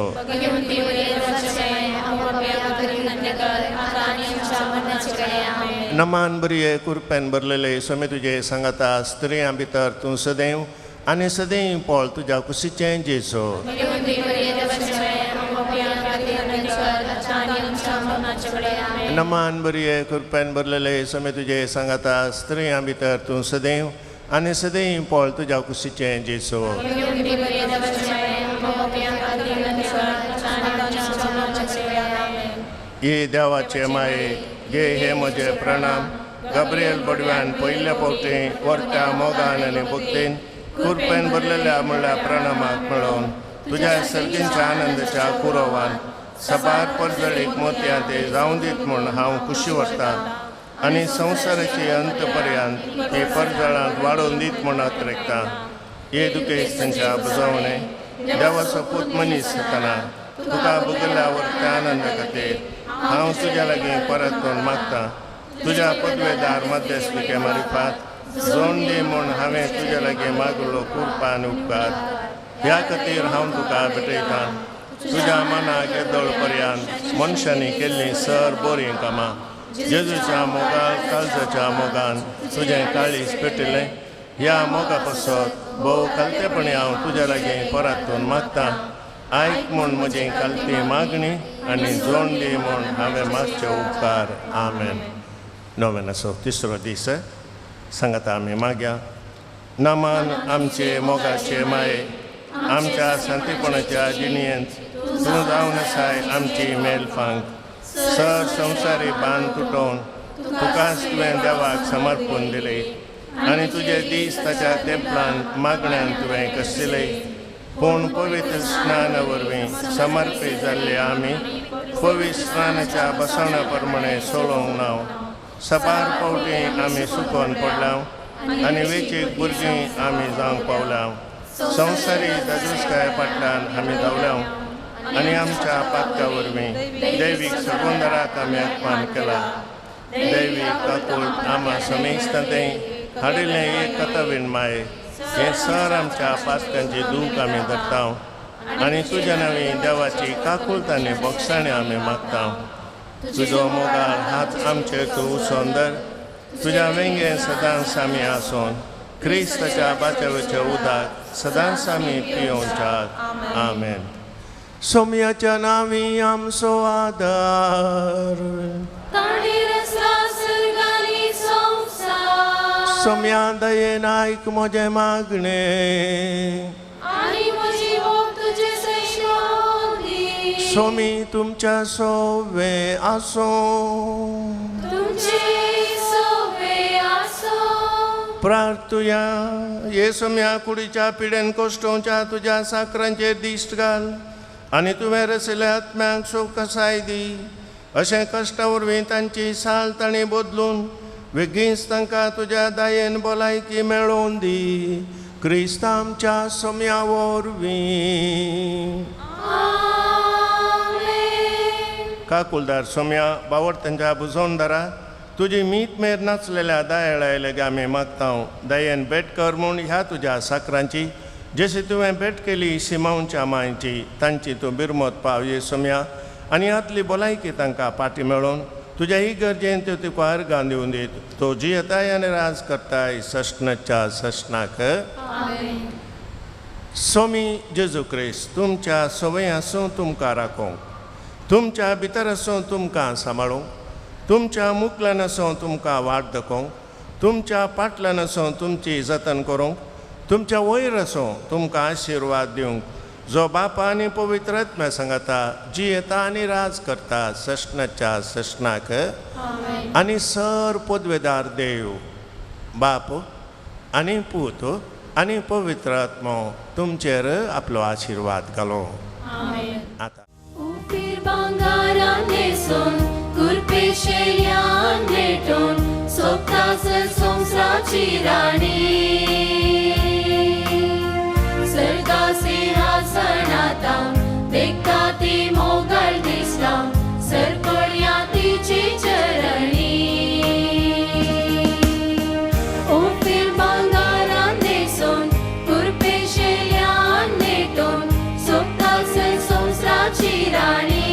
नमान बरये कुरपेन भरलेले सुमी तुजे सांगाता, स्त्रियां भितर तूं सदैव आनी सदैव पळ तुज्या कुशीचें जेसो. नमान बरये कुरपेन भरलेले सुमी तुजे सांगाता, स्त्रियां भितर तूं सदैव आनी सदैव पळ तुज्या कुशीचें जेसो. ये देवाचे माये गे हे म्हजे प्रणाम. गब्रियल बडव्यान पयल्या फावटी वरत्या मोगान आनी भक्तीन कुरपेन भरलेल्या म्हणल्या प्रणामाक मेळोवन तुज्या सर्गींच्या आनंदाच्या कुरोवान सबार परजळीक मोतयां ते जावं दीत म्हूण हांव खुशी व्हरतां आनी संवसाराची अंत पर्यंत ती परजळांत वाडोवन दीत म्हूण अत्रेकतां. हे दुखेस तांच्या बुजवणें देवाचो पूत मनीस जातना तुका भुगल्या वरत्या आनंदा खातीर हांव तुज्या लागीं परतून मागतां. तुज्या पदवेदार मध्यस्थिके मारिफात जोड दी म्हूण हांवें तुज्या लागीं मागलो कुरपान आनी उपकार. ह्या खातीर हांव तुका भेटयतां. तुज्या मनाक येदोळ पर्यंत मनशांनी केल्लीं सर बरीं कामां जेजूच्या मोगान काळजाच्या मोगान तुजें काळीज पेटिल्लें. ह्या मोगा पासत भोव कालतेपणी हांव तुज्या लागीं परतून मागतां. आयक म्हूण म्हजी कालती मागणी आनी जोड दी म्हूण हांवें मागचे उपकार. आमेन. नोवेनाचो तिसरो दीस सांगाता आमी मागया. नमान आमचे मोगाचे माये, आमच्या शांतीपणाच्या जिणयेंत तूं जावन आसाय आमची मेलफांक. सर संवसारी बांद तुटोवन तुकाच तुवें देवाक समर्पण दिले. आनी तुजे दीस ताच्या तेंपलान मागण्यान तुवें कशिले. पूण पवित्र स्नाना वरवीं समर्पीत जाल्ले आमी पवित्र स्नानाच्या बसवणा प्रमाणे सोडोवंक ना. सबार पावटी आमी सुकोन पडल्या आनी वेचीक भुरगीं आमी जावंक पावल्या. संवसारी दादूसकाय फाटल्यान आमी धांवल्या आनी आमच्या पातका वरवीं दैवीक सगुंदराक आमी अपमान केला. दैवीक काकूळ आमा समेस्तां तें हाडिल्लें एक कथवीण माये हें सर आमच्या पातकांची दूख आमी धरता आनी तुज्या नवी देवाची काकूळत आनी बोगसाणी आमी मागता. तुजो मोगाळ हात आमचेर तूं उसोन धर. तुज्या वेंगेन सदांच आमी आसून क्रिस्ताच्या बाचावेचें उदक सदांच आमी पियोवच्याक. आमेन. सोमयाच्या नांवी आमचो आदार. सोम्या दयेन आयक म्हजें मागणें. सोमी तुमच्या सोवे आसूं. प्रार्थुया. हे सोम्या कुडीच्या पिडेन कोश्टोवच्या तुज्या साकरांचेर दिश्ट घाल आनी तुवें रसिल्ल्या आत्म्यांक सुखसाय दी. अशें कश्टा वरवीं तांची साल तांणी बदलून वेगींच तांकां तुज्या दयेन भलायकी मेळोवन दी. क्रिस्त आमच्या सोम्या वरवीं. काकुलदार सोम्या बावडतांच्या बुजोवन धरा. तुजी मीत मेर नाचलेल्या दयाळाय लेगीत आमी मागता. दयेन भेट कर म्हूण ह्या तुज्या साकरांची, जशी तुवें भेट केली सिमांवच्या मांयची, तांची तूं बिरमत पाव ये सोम्या आनी आतली भलायकी तांकां पाटी मेळोवन तुज्या ही गरजेन त्यो तुका अर्गां दिवन दीत. तो जियेताय आनी राज करताय सश्णाच्या सश्णाक. सोमी जेजू क्रिस्त तुमच्या सवय आसूं तुमकां राखोवंक, तुमच्या भितर आसूं तुमकां सांबाळूंक, तुमच्या मुखल्यान आसूं तुमकां वाट दाखोवंक, तुमच्या पाटल्यान आसूं तुमची जतन करूंक, तुमच्या वयर आसूं तुमकां आशिर्वाद दिवंक, जो बापा आनी पवित्र आत्म्या सांगाता जियेता आनी राज करता सश्णाच्या सश्णाक. आनी सर पदवेदार देव बाप आनी पूत आनी पवित्र आत्मो तुमचेर आपलो आशिर्वाद घालो. आतां सिंहासनाता देखता ती मोगल दिसता सरपळ्या तिची चरणी. उफीर भांगारान न्हेसून कुरपे शेल्यान नेटून सोबता सर संवसाराची राणी.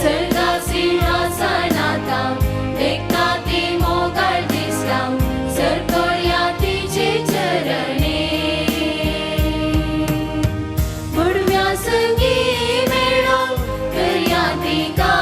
सर्गा सिंहासनाता देखता ती मोगल दिसता सरपळ्या तिची चरणी. संगी मेळो करया तिका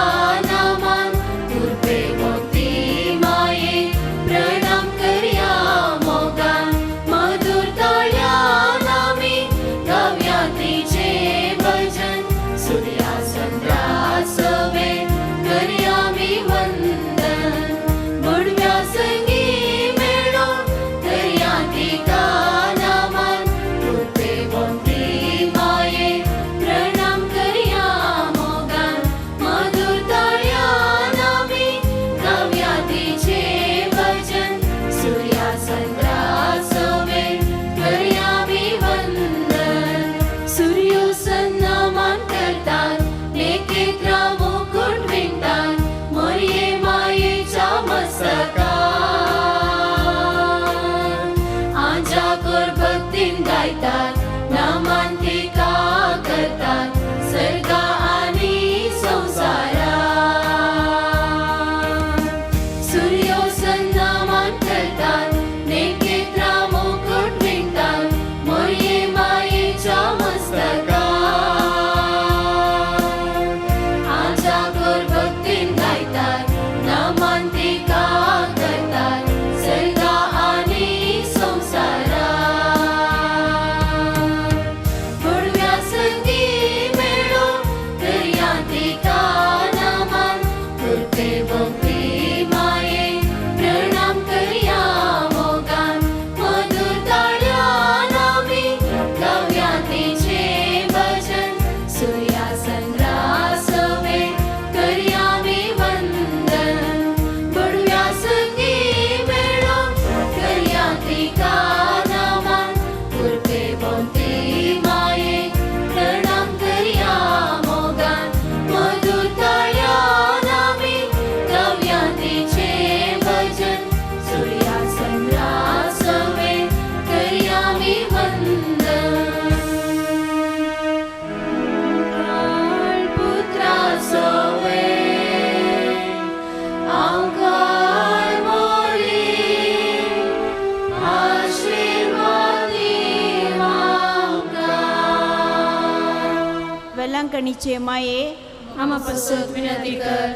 वेलांकणीचे माये आमा पासत विनंती कर.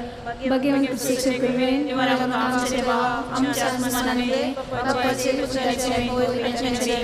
भगवंत क्रिस्ताचे कृपेन निवारा आमचे देवा, आमच्या आत्मसाने बापाचे, पुत्राचे, पवित्र आत्म्याचे.